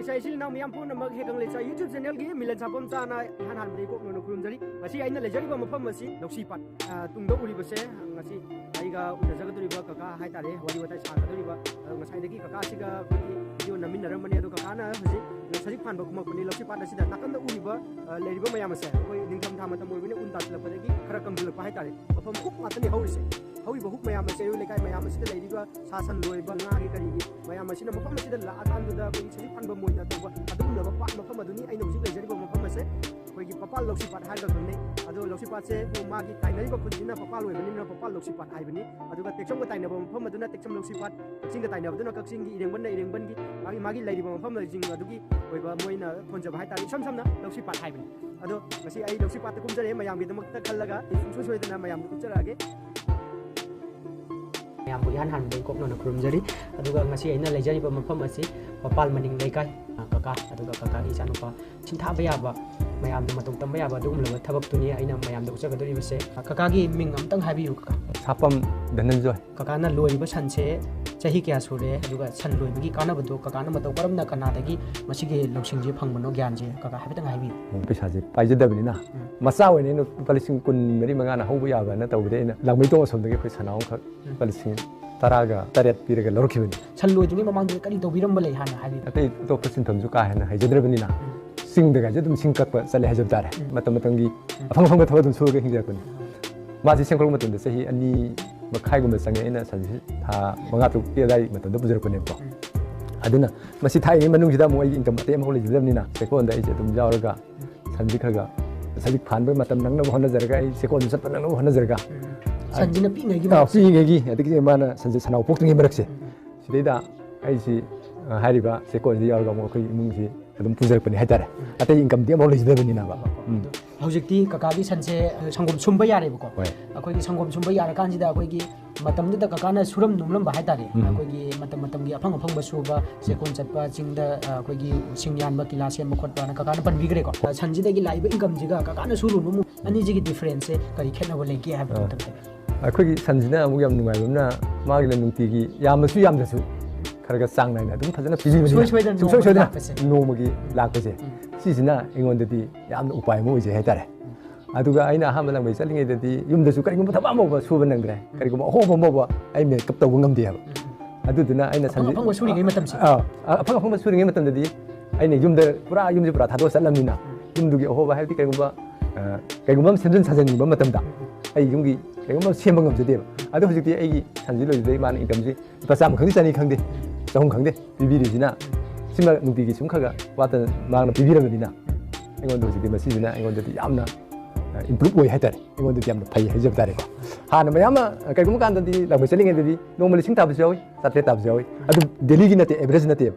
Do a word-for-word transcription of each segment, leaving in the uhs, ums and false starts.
ꯏꯆꯥ ꯏꯆꯤꯜ ꯏꯅꯥꯎ ꯃꯤꯌꯥꯝ ꯄꯨꯝꯅꯃꯛ ꯍꯦꯒꯪ ꯂꯩꯆꯥ YouTube channelꯒꯤ ꯃꯤꯂꯟ ꯁꯥꯄꯝ ꯆꯥꯅ ꯏꯍꯥꯟ ꯍꯥꯟꯕꯗ ꯏꯀꯣꯛ ꯅꯣꯟꯅ ꯈꯨꯔꯨꯝꯖꯔꯤ꯫ ꯉꯁꯤ ꯑꯩꯅ ꯂꯩꯖꯔꯤꯕ ꯃꯐꯝ ꯑꯁꯤ ꯂꯧꯁꯤꯄꯥꯠ, ꯑ, ꯇꯨꯡꯗ ꯎꯔꯤꯕꯁꯦ ꯉꯁꯤ ꯑꯩꯒ ꯎꯅꯖꯒꯗꯧꯔꯤꯕ ꯀꯀꯥ ꯍꯥꯏꯇꯥꯔꯦ, ꯋꯥꯔꯤ ꯋꯥꯇꯥꯏ ꯁꯥꯒꯗꯧꯔꯤꯕ꯫ ꯑꯗꯣ ꯉꯁꯥꯏꯗꯒꯤ ꯀꯀꯥꯁꯤꯒ ꯑꯩꯈꯣꯏꯒꯤ video ꯅꯝꯃꯤꯟꯅꯔꯝꯕꯅꯦ꯫ ꯑꯗꯣ ꯀꯀꯥꯅ ꯍꯧꯖꯤꯛ ꯁꯖꯤꯛ ꯐꯥꯟꯕ ꯀꯨꯝꯃꯛꯄꯅꯤ ꯂꯧꯁꯤꯄꯥꯠ ꯑꯁꯤꯗ꯫ ꯅꯥꯀꯟꯗ ꯎꯔꯤꯕ, ꯑ, ꯂꯩꯔꯤꯕ ꯃꯌꯥꯝ ꯑꯁꯦ ꯑꯩꯈꯣꯏ ꯅꯤꯡꯊꯝꯊꯥ ꯃꯇꯝ ꯑꯣꯏꯕꯅꯤꯅ ꯎꯟ ꯇꯥꯁꯤꯜꯂꯛꯄꯗꯒꯤ ꯈꯔ ꯀꯪꯁꯤꯜꯂꯛꯄ ꯍꯥꯏꯇꯥꯔꯦ꯫ ꯃꯐꯝ ꯍꯨꯛ ꯉꯥꯛꯇꯅꯤ ꯍꯧꯔꯤꯁꯦ꯫ ꯍꯧꯔꯤꯕ ꯍꯨꯛ ꯃꯌꯥꯝ ꯑꯁꯦ ꯑꯩꯈꯣꯏ ꯂꯩꯀꯥꯏ ꯃꯌꯥꯝ ꯑꯁꯤꯗ ꯂꯩꯔꯤꯕ ꯁꯥ ꯁꯟ ꯂꯣꯏꯕ ꯉꯥꯒꯤ ꯀꯔꯤꯒꯤ ꯃꯌꯥꯝ ꯑꯁꯤꯅ ꯃꯐꯝ ꯑꯁꯤꯗ ꯂꯥꯛꯑꯀꯥꯟꯗꯨꯗ ꯑꯩꯈꯣꯏꯒꯤ ꯁꯖꯤꯛ ꯐꯥꯟꯕ ꯃꯣꯏꯅ ꯇꯧꯕ ꯑꯗꯨꯒꯨꯝꯂꯕ ꯄꯥꯠ ꯃꯐꯝ ꯑꯗꯨꯅꯤ ꯑꯩꯅ ꯍꯧꯖꯤꯛ ꯂꯩꯖꯔꯤꯕ ꯃꯐꯝ ꯑꯁꯦ꯫ ꯑꯩꯈꯣꯏꯒꯤ ꯄꯄꯥꯜ ꯂꯧꯁꯤꯄꯥꯠ ꯍꯥꯏꯔꯒ ꯈꯪꯅꯩ꯫ ꯑꯗꯣ ꯂꯧꯁꯤꯄꯥꯠꯁꯦ ꯃꯥꯒꯤ ꯇꯥꯏꯅꯔꯤꯕ ꯈꯨꯟꯁꯤꯅ ꯄꯄꯥꯜ ꯑꯣꯏꯕꯅꯤꯅ ꯄꯄꯥꯜ ꯂꯧꯁꯤꯄꯥꯠ ꯍꯥꯏꯕꯅꯤ꯫ ꯑꯗꯨꯒ ꯇꯦꯛꯆꯝꯒ ꯇꯥꯏꯅꯕ ꯃꯐꯝ ꯑꯗꯨꯅ ꯇꯦꯛꯆꯝ ꯂꯧꯁꯤꯄꯥꯠ, ꯀꯛꯆꯤꯡꯒ ꯇꯥꯏꯅꯕꯗꯨꯅ ꯀꯛꯆꯤꯡꯒꯤ, ꯏꯔꯦꯡꯕꯟꯅ ꯏꯔꯦꯡꯕꯟꯒꯤ, ꯃꯥꯒꯤ ꯃꯥꯒꯤ ꯂꯩꯔꯤꯕ ꯃꯐꯝꯁꯤꯡ ꯑꯗꯨꯒꯤ ꯑꯣꯏꯕ ꯃꯣꯏꯅ ꯊꯣꯟꯖꯕ ꯍꯥꯏꯇꯥꯔꯦ꯫ ꯏꯁꯝ ꯁꯝꯅ ꯂꯧꯁꯤꯄꯥꯠ ꯍꯥꯏꯕꯅꯤ꯫ ꯑꯗꯣ ꯉꯁꯤ ꯑꯩ ꯂꯧꯁꯤꯄꯥꯠꯇ ꯀꯨꯝꯖꯔꯦ, ꯃꯌꯥꯝꯒꯤꯗꯃꯛꯇ ꯈꯜꯂꯒ ꯑꯩ ꯁꯨꯡꯁꯣꯏ ꯁꯣꯏꯗꯅ ꯃꯌꯥꯝꯗ ꯎꯠꯆꯔꯛꯑꯒꯦ꯫ ꯃꯌꯥꯝꯕꯨ ꯏꯍꯥꯟ ꯍꯥꯟꯕꯗ ꯑꯩ ꯀꯣꯛꯅꯅ ꯈꯨꯔꯨꯝꯖꯔꯤ꯫ ꯑꯗꯨꯒ ꯉꯁꯤ ꯑꯩꯅ ꯂꯩꯖꯔꯤꯕ ꯃꯐꯝ ꯑꯁꯤ ꯃꯄꯥꯜ ꯃꯅꯤꯡ ꯂꯩꯀꯥꯏ, ꯑ, ꯀꯀꯥ, ꯑꯗꯨꯒ ꯀꯀꯥꯒꯤ ꯏꯆꯥꯅꯨꯄꯥ ꯁꯤꯡꯊꯥꯕ ꯌꯥꯕ, ꯃꯌꯥꯝꯗ ꯃꯇꯧ ꯇꯝꯕ ꯌꯥꯕ ꯑꯗꯨꯒꯨꯝꯂꯕ ꯊꯕꯛꯇꯨꯅꯤ ꯑꯩꯅ ꯃꯌꯥꯝꯗ ꯎꯠꯆꯒꯗꯧꯔꯤꯕꯁꯦ꯫ ꯀꯀꯥꯒꯤ ꯃꯤꯡ ꯑꯝꯇꯪ ꯍꯥꯏꯕꯤꯌꯨ, ꯀꯀꯥ꯫ ꯁꯥꯄꯝ ꯙꯅꯟꯖꯣꯏ꯫ ꯀꯀꯥꯅ ꯂꯣꯏꯔꯤꯕ ꯁꯟꯁꯦ ꯆꯍꯤ ꯀꯌꯥ ꯁꯨꯔꯦ? ꯑꯗꯨꯒ ꯁꯟ ꯂꯣꯏꯕꯒꯤ ꯀꯥꯟꯅꯕꯗꯣ ꯀꯀꯥꯅ ꯃꯇꯧ ꯀꯔꯝꯅ ꯀꯅꯥꯗꯒꯤ ꯃꯁꯤꯒꯤ ꯂꯧꯁꯤꯡꯁꯦ ꯐꯪꯕꯅꯣ, ꯒ꯭ꯌꯥꯟꯁꯦ ꯀꯀꯥ ꯍꯥꯏꯐꯦꯠꯇꯪ ꯍꯥꯏꯕꯤꯌꯨ꯫ ꯄꯩꯁꯥꯁꯦ ꯄꯥꯏꯖꯗꯕꯅꯤꯅ, ꯎꯝ꯫ ꯃꯆꯥ ꯑꯣꯏꯅ ꯑꯩꯅ ꯂꯨꯄꯥ ꯂꯤꯁꯤꯡ ꯀꯨꯟ ꯃꯔꯤ ꯃꯉꯥꯅ ꯍꯧꯕ ꯌꯥꯕꯅ ꯇꯧꯕꯗ ꯑꯩꯅ ꯂꯥꯡꯃꯩꯗꯣꯡ ꯑꯁꯣꯝꯗꯒꯤ ꯑꯩꯈꯣꯏ ꯁꯅꯥ ꯑꯃꯈꯛ ꯎꯝ꯫ ꯂꯨꯄꯥ ꯂꯤꯁꯤꯡ ꯇꯔꯥꯒ ꯇꯔꯦꯠ ꯄꯤꯔꯒ ꯂꯧꯔꯛꯈꯤꯕꯅꯤ꯫ ꯁꯟ ꯂꯣꯏꯗ꯭ꯔꯤꯉꯩ ꯃꯃꯥꯡꯗ ꯀꯔꯤ ꯇꯧꯕꯤꯔꯝꯕ ꯂꯩ ꯍꯥꯟꯅ ꯍꯥꯏꯕꯤꯌꯨ꯫ ꯑꯇꯩ ꯑꯇꯣꯞꯄ ꯁꯤꯟꯐꯝꯁꯨ ꯀꯥ ꯍꯦꯟꯅ ꯍꯩꯖꯗ꯭ꯔꯕꯅꯤꯅ ꯎꯝ꯫ ꯆꯤꯡꯗꯒꯁꯦ ꯑꯗꯨꯝ ꯁꯤꯡ ꯀꯛꯄ ꯆꯠꯂꯦ ꯍꯥꯏꯖꯕ ꯇꯥꯔꯦ꯫ ꯎꯝ꯫ ꯃꯇꯝ ꯃꯇꯝꯒꯤ ꯎꯝ꯫ ꯑꯐꯪ ꯑꯐꯪꯕ ꯊꯕꯛ ꯑꯗꯨꯝ ꯁꯨꯔꯒ ꯍꯤꯡꯖꯔꯛꯄꯅꯤ꯫ ꯎꯝ꯫ ꯃꯥꯁꯤ ꯁꯦꯝꯒꯠꯂꯛꯄ ꯃꯇꯝꯗ ꯆꯍꯤ ꯑꯅꯤ ꯃꯈꯥꯏꯒꯨꯝꯕ ꯆꯪꯉꯦ ꯑꯩꯅ ꯁꯟꯁꯤ ꯊꯥ ꯃꯉꯥ ꯇꯔꯨꯛꯀꯤ ꯑꯗꯥꯏ ꯃꯇꯝꯗ ꯄꯨꯖꯔꯛꯄꯅꯦꯕꯀꯣ꯫ ꯎꯝ꯫ ꯑꯗꯨꯅ ꯃꯁꯤ ꯊꯥꯛꯏꯉꯩ ꯃꯅꯨꯡꯁꯤꯗ ꯑꯃꯨꯛ ꯑꯩꯒꯤ income ꯑꯇꯩ ꯑꯃꯐꯥꯎ ꯂꯩꯖꯗꯕꯅꯤꯅ ꯆꯦꯛꯀꯣꯟꯗ ꯑꯩꯁꯦ ꯑꯗꯨꯝ ꯌꯥꯎꯔꯒ ꯁꯟꯁꯤ ꯈꯔ ꯈꯔ ꯁꯖꯤꯛ ꯐꯥꯟꯕꯒꯤ ꯃꯇꯝ ꯅꯪꯅꯕ ꯍꯣꯠꯅꯖꯔꯒ ꯑꯩ ꯆꯦꯛꯀꯣꯟꯁꯨ ꯆꯠꯄ ꯅꯪꯅꯕ ꯍꯣꯠꯅꯖꯔꯒ ꯎꯝ꯫ ꯁꯟꯁꯤꯅ ꯄꯤꯛꯏꯉꯩꯒꯤ ꯑꯥ, ꯃꯔꯛꯁꯦ꯫ ꯄꯤꯛꯏꯉꯩꯒꯤ, ꯑꯗꯒꯤ ꯃꯥꯅ ꯁꯟꯁꯦ ꯁꯟꯅꯥꯎ ꯄꯣꯛꯇ꯭ꯔꯤꯉꯩ ꯃꯔꯛꯁꯦ꯫ ꯎꯝ꯫ ꯁꯤꯗꯩꯗ ꯑꯩꯁꯤ, ꯑ, ꯍꯥꯏꯔꯤꯕ ꯆꯦꯛꯀꯣꯟꯁꯤꯗ ꯌꯥꯎꯔꯒ ꯑꯃꯨꯛ ꯑꯩꯈꯣꯏ ꯏꯃꯨꯡꯁꯤ ꯑꯗꯨꯝ ꯄꯨꯖꯔꯛꯄꯅꯤ ꯍꯥꯏꯇꯥꯔꯦ꯫ ꯎꯝ꯫ ꯑꯇꯩ income ꯗꯤ ꯑꯃꯐꯥꯎ ꯂꯩꯖꯗꯕꯅꯤꯅꯕ꯫ ꯎꯝ꯫ ꯑꯗꯣ ꯍꯧꯖꯤꯛꯇꯤ ꯀꯀꯥꯒꯤ ꯁꯟꯁꯦ, ꯑ, ꯁꯪꯒꯣꯝ ꯁꯨꯝꯕ ꯌꯥꯔꯦꯕꯀꯣ꯫ ꯍꯣꯏ꯫ ꯑꯩꯈꯣꯏꯒꯤ ꯁꯪꯒꯣꯝ ꯁꯨꯝꯕ ꯌꯥꯔꯀꯥꯟꯁꯤꯗ ꯑꯩꯈꯣꯏꯒꯤ ꯃꯇꯝꯗꯨꯗ ꯀꯀꯥꯅ ꯁꯨꯔꯝ ꯅꯣꯝꯂꯝꯕ ꯍꯥꯏꯇꯥꯔꯦ꯫ ꯎꯝ꯫ ꯑꯩꯈꯣꯏꯒꯤ ꯃꯇꯝ ꯃꯇꯝꯒꯤ ꯑꯐꯪ ꯑꯐꯪꯕ ꯁꯨꯕ, ꯆꯦꯛꯀꯣꯟ ꯆꯠꯄ, ꯆꯤꯡꯗ, ꯑ, ꯑꯩꯈꯣꯏꯒꯤ ꯁꯤꯡ ꯌꯥꯟꯕ, ꯀꯤꯂꯥ ꯁꯦꯝꯕ ꯈꯣꯠꯄꯅ ꯀꯀꯥꯅ ꯄꯟꯕꯤꯈ꯭ꯔꯦꯀꯣ꯫ ꯑ, ꯁꯟꯁꯤꯗꯒꯤ ꯂꯥꯛꯏꯕ income ꯁꯤꯒ ꯀꯀꯥꯅ ꯁꯨꯔꯨ ꯅꯣꯝꯃꯨ ꯑꯅꯤꯁꯤꯒꯤ difference ꯁꯦ ꯀꯔꯤ ꯈꯦꯠꯅꯕ ꯂꯩꯒꯦ ꯍꯥꯏꯕꯗꯨ ꯑ꯫ ꯑꯝꯇꯪ ꯍꯥꯏꯕꯤꯌꯨ꯫ ꯑꯩꯈꯣꯏꯒꯤ ꯁꯟꯁꯤꯅ ꯑꯃꯨꯛ ꯌꯥꯝ ꯅꯨꯡꯉꯥꯏꯕ ꯑꯃꯅ ꯃꯥꯒꯤꯅ ꯅꯨꯡꯇꯤꯒꯤ ꯌꯥꯝꯃꯁꯨ ꯌꯥꯝꯗ꯭ꯔꯁꯨ ꯈꯔ ꯈꯔ ꯆꯥꯡ ꯅꯥꯏꯅ ꯑꯗꯨꯝ ꯐꯖꯅ ꯄꯤꯕꯤꯕꯅꯤꯅ, ꯁꯨꯡꯁꯣꯏ ꯁꯣꯏꯗꯅ ꯁꯨꯡꯁꯣꯏ ꯅꯣꯡꯃꯒꯤ ꯁꯣꯏꯗꯅ ꯂꯥꯛꯄꯁꯦ꯫ ꯅꯣꯡꯃꯒꯤ ꯂꯥꯛꯄꯁꯦ, ꯁꯤꯁꯤꯅ ꯑꯩꯉꯣꯟꯗꯗꯤ ꯌꯥꯝꯅ ꯎꯄꯥꯏ ꯑꯃ ꯑꯣꯏꯖꯩ ꯍꯥꯏꯇꯥꯔꯦ꯫ ꯑꯗꯨꯒ ꯑꯩꯅ ꯑꯍꯥꯟꯕ ꯂꯥꯡꯃꯩ ꯆꯠꯂꯤꯉꯩꯗꯗꯤ ꯌꯨꯝꯗꯁꯨ ꯀꯔꯤꯒꯨꯝꯕ ꯊꯕꯛ ꯑꯃ ꯐꯥꯎꯕ ꯁꯨꯕ ꯅꯪꯗ꯭ꯔꯦ, ꯀꯔꯤꯒꯨꯝꯕ ꯑꯍꯣꯕ ꯑꯃ ꯐꯥꯎꯕ ꯑꯩ ꯃꯦꯀꯞ ꯇꯧꯕ ꯉꯝꯗꯦ ꯍꯥꯏꯕ꯫ ꯑꯗꯨꯗꯨꯅ ꯑꯩꯅ ꯑꯐꯪ ꯑꯐꯪꯕ ꯁꯨꯔꯤꯉꯩ ꯃꯇꯝꯁꯦ꯫ ꯑꯥ, ꯑꯐꯪ ꯑꯐꯪꯕ ꯁꯨꯔꯤꯉꯩ ꯃꯇꯝꯗꯗꯤ ꯑꯩꯅ ꯌꯨꯝꯗ ꯄꯨꯔꯥ, ꯌꯨꯝꯁꯦ ꯄꯨꯔꯥ ꯊꯥꯗꯣꯛꯑ ꯆꯠꯂꯝꯅꯤꯅ ꯌꯨꯝꯗꯨꯒꯤ ꯑꯍꯣꯕ, ꯍꯥꯏꯕꯗꯤ ꯀꯩꯒꯨꯝꯕ, ꯑ, ꯀꯩꯒꯨꯝꯕ ꯑꯃ ꯁꯦꯝꯖꯤꯟ ꯁꯥꯖꯤꯟꯕ ꯃꯇꯝꯗ ꯑꯩ ꯌꯨꯝꯒꯤ ꯀꯩꯒꯨꯝꯕ ꯑꯃ ꯁꯦꯝꯕ ꯉꯝꯖꯗꯦꯕ꯫ ꯑꯗꯣ ꯍꯧꯖꯤꯛꯇꯤ ꯑꯩꯒꯤ ꯁꯟꯁꯤ ꯂꯣꯏꯕꯗꯒꯤ ꯃꯥꯅ ꯏꯟꯀꯝꯁꯤ ꯂꯨꯄꯥ ꯆꯥꯝꯃ ꯈꯪꯗꯦ, ꯆꯅꯤ ꯈꯪꯗꯦ, ꯆꯍꯨꯝ ꯈꯪꯗꯦ ꯄꯤꯕꯤꯔꯤꯁꯤꯅ, ꯁꯤꯃ ꯅꯨꯡꯇꯤꯒꯤ ꯁꯨꯝ ꯈꯔ ꯈꯔ ꯋꯥꯠꯇꯅ ꯃꯥꯅ ꯄꯤꯕꯤꯔꯕꯅꯤꯅ ꯑꯩꯉꯣꯟꯗ ꯍꯧꯖꯤꯛꯇꯤ ꯃꯁꯤꯁꯤꯅ ꯑꯩꯉꯣꯟꯗꯗꯤ ꯌꯥꯝꯅ ꯏꯝꯄ꯭ꯔꯨꯞ ꯑꯣꯏ ꯍꯥꯏꯇꯥꯔꯦ꯫ ꯑꯩꯉꯣꯟꯗꯗꯤ ꯌꯥꯝꯅ ꯐꯩ ꯍꯥꯏꯖꯕ ꯇꯥꯔꯦꯀꯣ꯫ ꯍꯥꯟꯅ ꯃꯌꯥꯝ ꯑꯃ ꯀꯩꯒꯨꯝꯕ ꯀꯥꯟꯗꯗꯤ ꯂꯥꯡꯃꯩ ꯆꯠꯂꯤꯉꯩꯗꯗꯤ ꯅꯣꯡꯃ ꯂꯤꯁꯤꯡ ꯇꯥꯕꯁꯨ ꯌꯥꯎꯏ, ꯆꯥꯇ꯭ꯔꯦꯠ ꯇꯥꯕꯁꯨ ꯌꯥꯎꯏ꯫ ꯑꯗꯨ ꯗꯦꯂꯤꯒꯤ ꯅꯠꯇꯦ, ꯑꯦꯚꯔꯦꯖ ꯅꯠꯇꯦꯕ꯫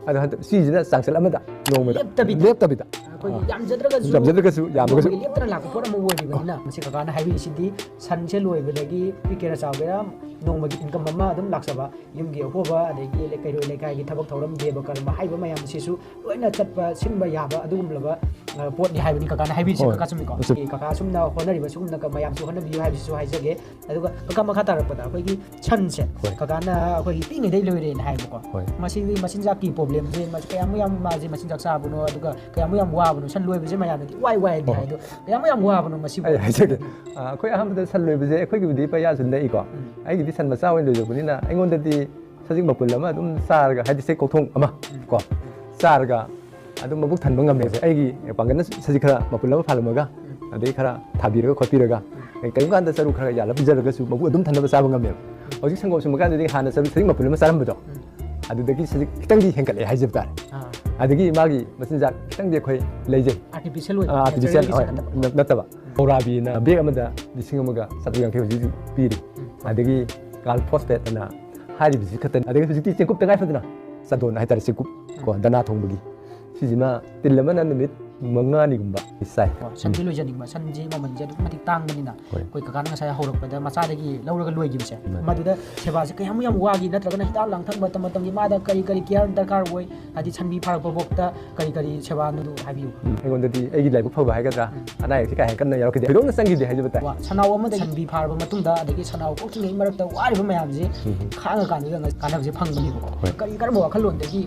ꯑꯗꯣ ꯍꯟꯗꯛ ꯁꯤꯁꯤꯅ ꯆꯥꯡꯆꯠ ꯑꯃꯗ ꯅꯣꯡꯃꯗ ꯂꯦꯞꯇꯕꯤꯗ꯫ ꯂꯦꯞꯇꯕꯤꯗ꯫ ꯑꯩꯈꯣꯏꯒꯤ ꯌꯥꯝꯖꯗ꯭ꯔꯒꯁꯨ ꯌꯥꯝꯖꯗ꯭ꯔꯒꯁꯨ, ꯌꯥꯝꯃꯒꯁꯨ꯫ ꯅꯣꯡꯃꯒꯤ ꯂꯦꯞꯇꯅ ꯂꯥꯛꯄ ꯄꯣꯠ ꯑꯃ ꯑꯣꯏꯔꯤꯕꯅꯤꯅ, ꯃꯁꯤ ꯀꯀꯥꯅ ꯍꯥꯏꯕꯤꯔꯤꯁꯤꯗꯤ ꯁꯟꯁꯦ ꯂꯣꯏꯕꯗꯒꯤ ꯄꯤꯛꯀꯦꯔꯥ ꯆꯥꯎꯒꯦꯔꯥ ꯅꯣꯡꯃꯒꯤ ꯏꯟꯀꯝ ꯑꯃ ꯑꯗꯨꯝ ꯂꯥꯛꯆꯕ, ꯌꯨꯝꯒꯤ ꯑꯍꯣꯕ ꯑꯗꯒꯤ ꯂꯩ-, ꯀꯩꯔꯣꯏ ꯂꯩꯀꯥꯏꯒꯤ ꯊꯕꯛ ꯊꯧꯔꯝ, ꯗꯦꯕ ꯀꯔꯃ ꯍꯥꯏꯕ ꯃꯌꯥꯝꯁꯤꯁꯨ ꯂꯣꯏꯅ ꯆꯠꯄ ꯁꯤꯟꯕ ꯌꯥꯕ ꯑꯗꯨꯒꯨꯝꯂꯕ, ꯑ, ꯄꯣꯠꯅꯤ ꯍꯥꯏꯕꯅꯤ ꯀꯀꯥꯅ ꯍꯥꯏꯕꯤꯔꯤꯁꯦ꯫ ꯍꯣꯏ꯫ ꯀꯀꯥ ꯆꯨꯝꯃꯤꯀꯣ? ꯑꯆꯨꯝ- ꯀꯀꯥ ꯑꯁꯨꯝꯅ ꯍꯣꯠꯅꯔꯤꯕ ꯁꯤꯒꯨꯝꯅ ꯃꯌꯥꯝꯁꯨ ꯍꯣꯠꯅꯕꯤꯌꯨ ꯍꯥꯏꯕꯁꯤꯁꯨ ꯍꯥꯏꯖꯒꯦ꯫ ꯑꯗꯨꯒ ꯀꯀꯥ, ꯃꯈꯥ ꯇꯥꯔꯛꯄꯗ ꯑꯩꯈꯣꯏꯒꯤ ꯁꯟꯁꯦ ꯍꯣꯏ꯫ ꯀꯀꯥꯅ ꯑꯩꯈꯣꯏꯒꯤ ꯄꯤꯛꯏꯉꯩꯗꯩ ꯂꯣꯏꯔꯦꯅ ꯍꯥꯏꯕꯀꯣ꯫ ꯍꯣꯏ꯫ ꯃꯁꯤꯒꯤ ꯃꯆꯤꯟꯖꯥꯛꯀꯤ ꯄ꯭ꯔꯣꯕ꯭ꯂꯦꯝꯁꯦ, ꯃꯁꯤ ꯀꯌꯥꯃꯨꯛ ꯌꯥꯝ ꯃꯥꯁꯦ ꯃꯆꯤꯟꯖꯥꯛ ꯆꯥꯕꯅꯣ, ꯑꯗꯨꯒ ꯀꯌꯥꯃꯨꯛ ꯌꯥꯝ ꯋꯥꯕꯅꯣ? ꯁꯟ ꯂꯣꯏꯕꯁꯦ ꯃꯌꯥꯝꯅꯗꯤ ꯋꯥꯏ ꯋꯥꯏꯗꯤ ꯍꯣꯏ꯫ ꯍꯥꯏ, ꯑꯗꯣ ꯀꯌꯥꯃꯨꯛ ꯌꯥꯝ ꯋꯥꯕꯅꯣ ꯃꯁꯤꯕꯨ? ꯑꯩ ꯍꯥꯏꯖꯒꯦ꯫ ꯑ, ꯑꯩꯈꯣꯏ ꯑꯍꯥꯟꯕꯗ ꯁꯟ ꯂꯣꯏꯕꯁꯦ ꯑꯩꯈꯣꯏꯒꯤꯕꯨꯗꯤ ꯄꯩꯌꯥꯁꯨ ꯅꯛꯏꯀꯣ꯫ ꯑꯩꯒꯤꯗꯤ ꯁꯟ ꯃꯆꯥ ꯑꯣꯏꯅ ꯂꯣꯏꯖꯕꯅꯤꯅ ꯑꯩꯉꯣꯟꯗꯗꯤ ꯁꯖꯤꯛ ꯃꯄꯨꯟ ꯑꯃ ꯑꯗꯨꯝ ꯆꯥꯔꯒ, ꯍꯥꯏꯗꯤ ꯁꯖꯤꯛ ꯀꯧꯊꯣꯡ ꯑꯃ ꯀꯣ ꯆꯥꯔꯒ ꯑꯗꯨꯝ ꯃꯕꯨꯛ ꯊꯟꯕ ꯉꯝꯃꯦ꯫ ꯑꯩꯒꯤ ꯄꯥꯡꯒꯜꯅ ꯁꯖꯤꯛ ꯈꯔ ꯃꯄꯨꯟ ꯑꯃ ꯐꯥꯜꯂꯝꯃꯒ, ꯑꯗꯩ ꯈꯔ ꯊꯥꯕꯤꯔꯒ ꯈꯣꯠꯄꯤꯔꯒ, ꯀꯔꯤꯒꯨꯝꯕ ꯀꯥꯟꯗ ꯆꯔꯨ ꯈꯔ ꯌꯥꯜꯂ ꯄꯤꯖꯔꯒꯁꯨ ꯃꯕꯨꯛ ꯑꯗꯨꯝ ꯊꯟꯅꯕ ꯆꯥꯕ ꯉꯝꯃꯦꯕ꯫ ꯍꯧꯖꯤꯛ ꯁꯪꯒꯣꯝ ꯁꯨꯝꯕ ꯀꯥꯟꯗꯗꯤ ꯍꯥꯟꯅ ꯆꯔꯨ, ꯁꯖꯤꯛ ꯃꯄꯨꯟ ꯑꯃ ꯆꯥꯔꯝꯕꯗꯣ, ꯑꯗꯨꯗꯒꯤ ꯁꯖꯤꯛ ꯈꯤꯇꯪꯗꯤ ꯍꯦꯟꯒꯠꯂꯛꯑꯦ ꯍꯥꯏꯖꯕ ꯇꯥꯔꯦ꯫ ꯑꯥ꯫ ꯑꯗꯒꯤ ꯃꯥꯒꯤ ꯃꯆꯤꯟꯖꯥꯛ ꯈꯤꯇꯪꯗꯤ ꯑꯩꯈꯣꯏ ꯂꯩꯖꯩ꯫ ꯑꯥꯔꯇꯤꯐꯤꯁꯤꯌꯦꯜ ꯑꯣꯏꯕ, ꯑꯥ, ꯑꯥꯔꯇꯤꯐꯤꯁꯤꯌꯦꯜ, ꯅꯦꯆꯔꯦꯜꯒꯤꯁꯦ ꯍꯣꯏ, ꯅꯠꯇꯕ꯫ ꯅ-, ꯅꯠꯇꯕ꯫ ꯀꯧꯔꯥꯕꯤꯅ ꯕꯦꯒ ꯑꯃꯗ ꯂꯤꯁꯤꯡ ꯑꯃꯒ ꯆꯥꯇ꯭ꯔꯨꯛ ꯌꯥꯡꯈꯩ ꯍꯧꯖꯤꯛ ꯍꯧꯖꯤꯛ ꯄꯤꯔꯤ꯫ ꯑꯗꯒꯤ ꯀꯥꯜ ꯐꯣꯁꯐꯦꯠ ꯑꯅ ꯍꯥꯏꯔꯤꯕꯁꯤ ꯈꯛꯇꯅꯤ꯫ ꯑꯗꯒꯤ ꯍꯧꯖꯤꯛꯇꯤ ꯆꯦꯡꯀꯨꯞ ꯇꯉꯥꯏ ꯐꯗꯅ ꯆꯟꯗꯣꯟ ꯍꯥꯏꯇꯥꯔꯦ, ꯆꯦꯡꯀꯨꯞ ꯀꯣ, ꯗꯅꯥ ꯊꯣꯡꯕꯒꯤ꯫ ꯁꯤꯁꯤꯃ ꯇꯤꯟ ꯑꯃꯅ ꯅꯨꯃꯤꯠ ꯃꯉꯥꯅꯤꯒꯨꯝꯕ ꯆꯥꯏ꯫ ꯀꯣ, ꯁꯟꯁꯦ ꯂꯣꯏꯖꯅꯤꯡꯕ, ꯁꯟꯁꯤ ꯃꯃꯜꯁꯦ ꯑꯗꯨꯛꯀꯤ ꯃꯇꯤꯛ ꯇꯥꯡꯕꯅꯤꯅ꯫ ꯍꯣꯏ꯫ ꯑꯩꯈꯣꯏ ꯀꯀꯥꯅ ꯉꯁꯥꯏ ꯍꯧꯔꯛꯄꯗ ꯃꯆꯥꯗꯒꯤ ꯂꯧꯔꯒ ꯂꯣꯏꯈꯤꯕꯁꯦ, ꯎꯝ꯫ ꯃꯗꯨꯗ ꯁꯦꯕꯥꯁꯦ ꯀꯌꯥꯃꯨꯛ ꯌꯥꯝ ꯋꯥꯒꯤ, ꯅꯠꯇ꯭ꯔꯒꯅ ꯍꯤꯗꯥꯛ ꯂꯥꯡꯊꯛ ꯃꯇꯝ ꯃꯇꯝꯒꯤ ꯃꯥꯗ ꯀꯔꯤ ꯀꯔꯤ ꯀꯤꯌꯔ ꯗꯔꯀꯥꯔ ꯑꯣꯏ, ꯍꯥꯏꯗꯤ ꯁꯟꯕꯤ ꯐꯥꯔꯛꯄ ꯐꯥꯎꯗ ꯀꯔꯤ ꯀꯔꯤ ꯁꯦꯕꯥꯅꯣꯗꯨ ꯍꯥꯏꯕꯤꯌꯨ꯫ ꯎꯝ, ꯑꯩꯉꯣꯟꯗꯗꯤ ꯑꯩꯒꯤ ꯂꯥꯏꯕꯛ ꯐꯕ ꯍꯥꯏꯒꯗ꯭ꯔꯥ, ꯑꯅꯥ ꯑꯌꯦꯛꯁꯦ ꯀꯥ ꯍꯦꯟꯅ ꯀꯟꯅ ꯌꯥꯎꯔꯛꯈꯤꯗꯦ, ꯊꯣꯏꯗꯣꯛꯅ ꯆꯪꯈꯤꯗꯦ ꯍꯥꯏꯖꯕ ꯇꯥꯏ꯫ ꯋꯥ, ꯁꯟꯅꯥꯎ ꯑꯃꯗ ꯁꯟꯕꯤ ꯐꯥꯔꯕ ꯃꯇꯨꯡꯗ, ꯑꯗꯒꯤ ꯁꯟꯅꯥꯎ ꯀꯣꯛꯇ꯭ꯔꯤꯉꯩ ꯃꯔꯛꯇ ꯋꯥꯔꯤꯕ ꯃꯌꯥꯝꯁꯦ ꯎꯝ꯫ ꯈꯥꯡꯉꯀꯥꯟꯗꯨꯗ ꯉ-, ꯀꯥꯟꯅꯕꯁꯦ ꯐꯪꯕꯅꯦꯕꯀꯣ꯫ ꯍꯣꯏ꯫ ꯀꯔꯤ, ꯀꯔꯝꯕ ꯋꯥꯈꯜꯂꯣꯟꯗꯒꯤ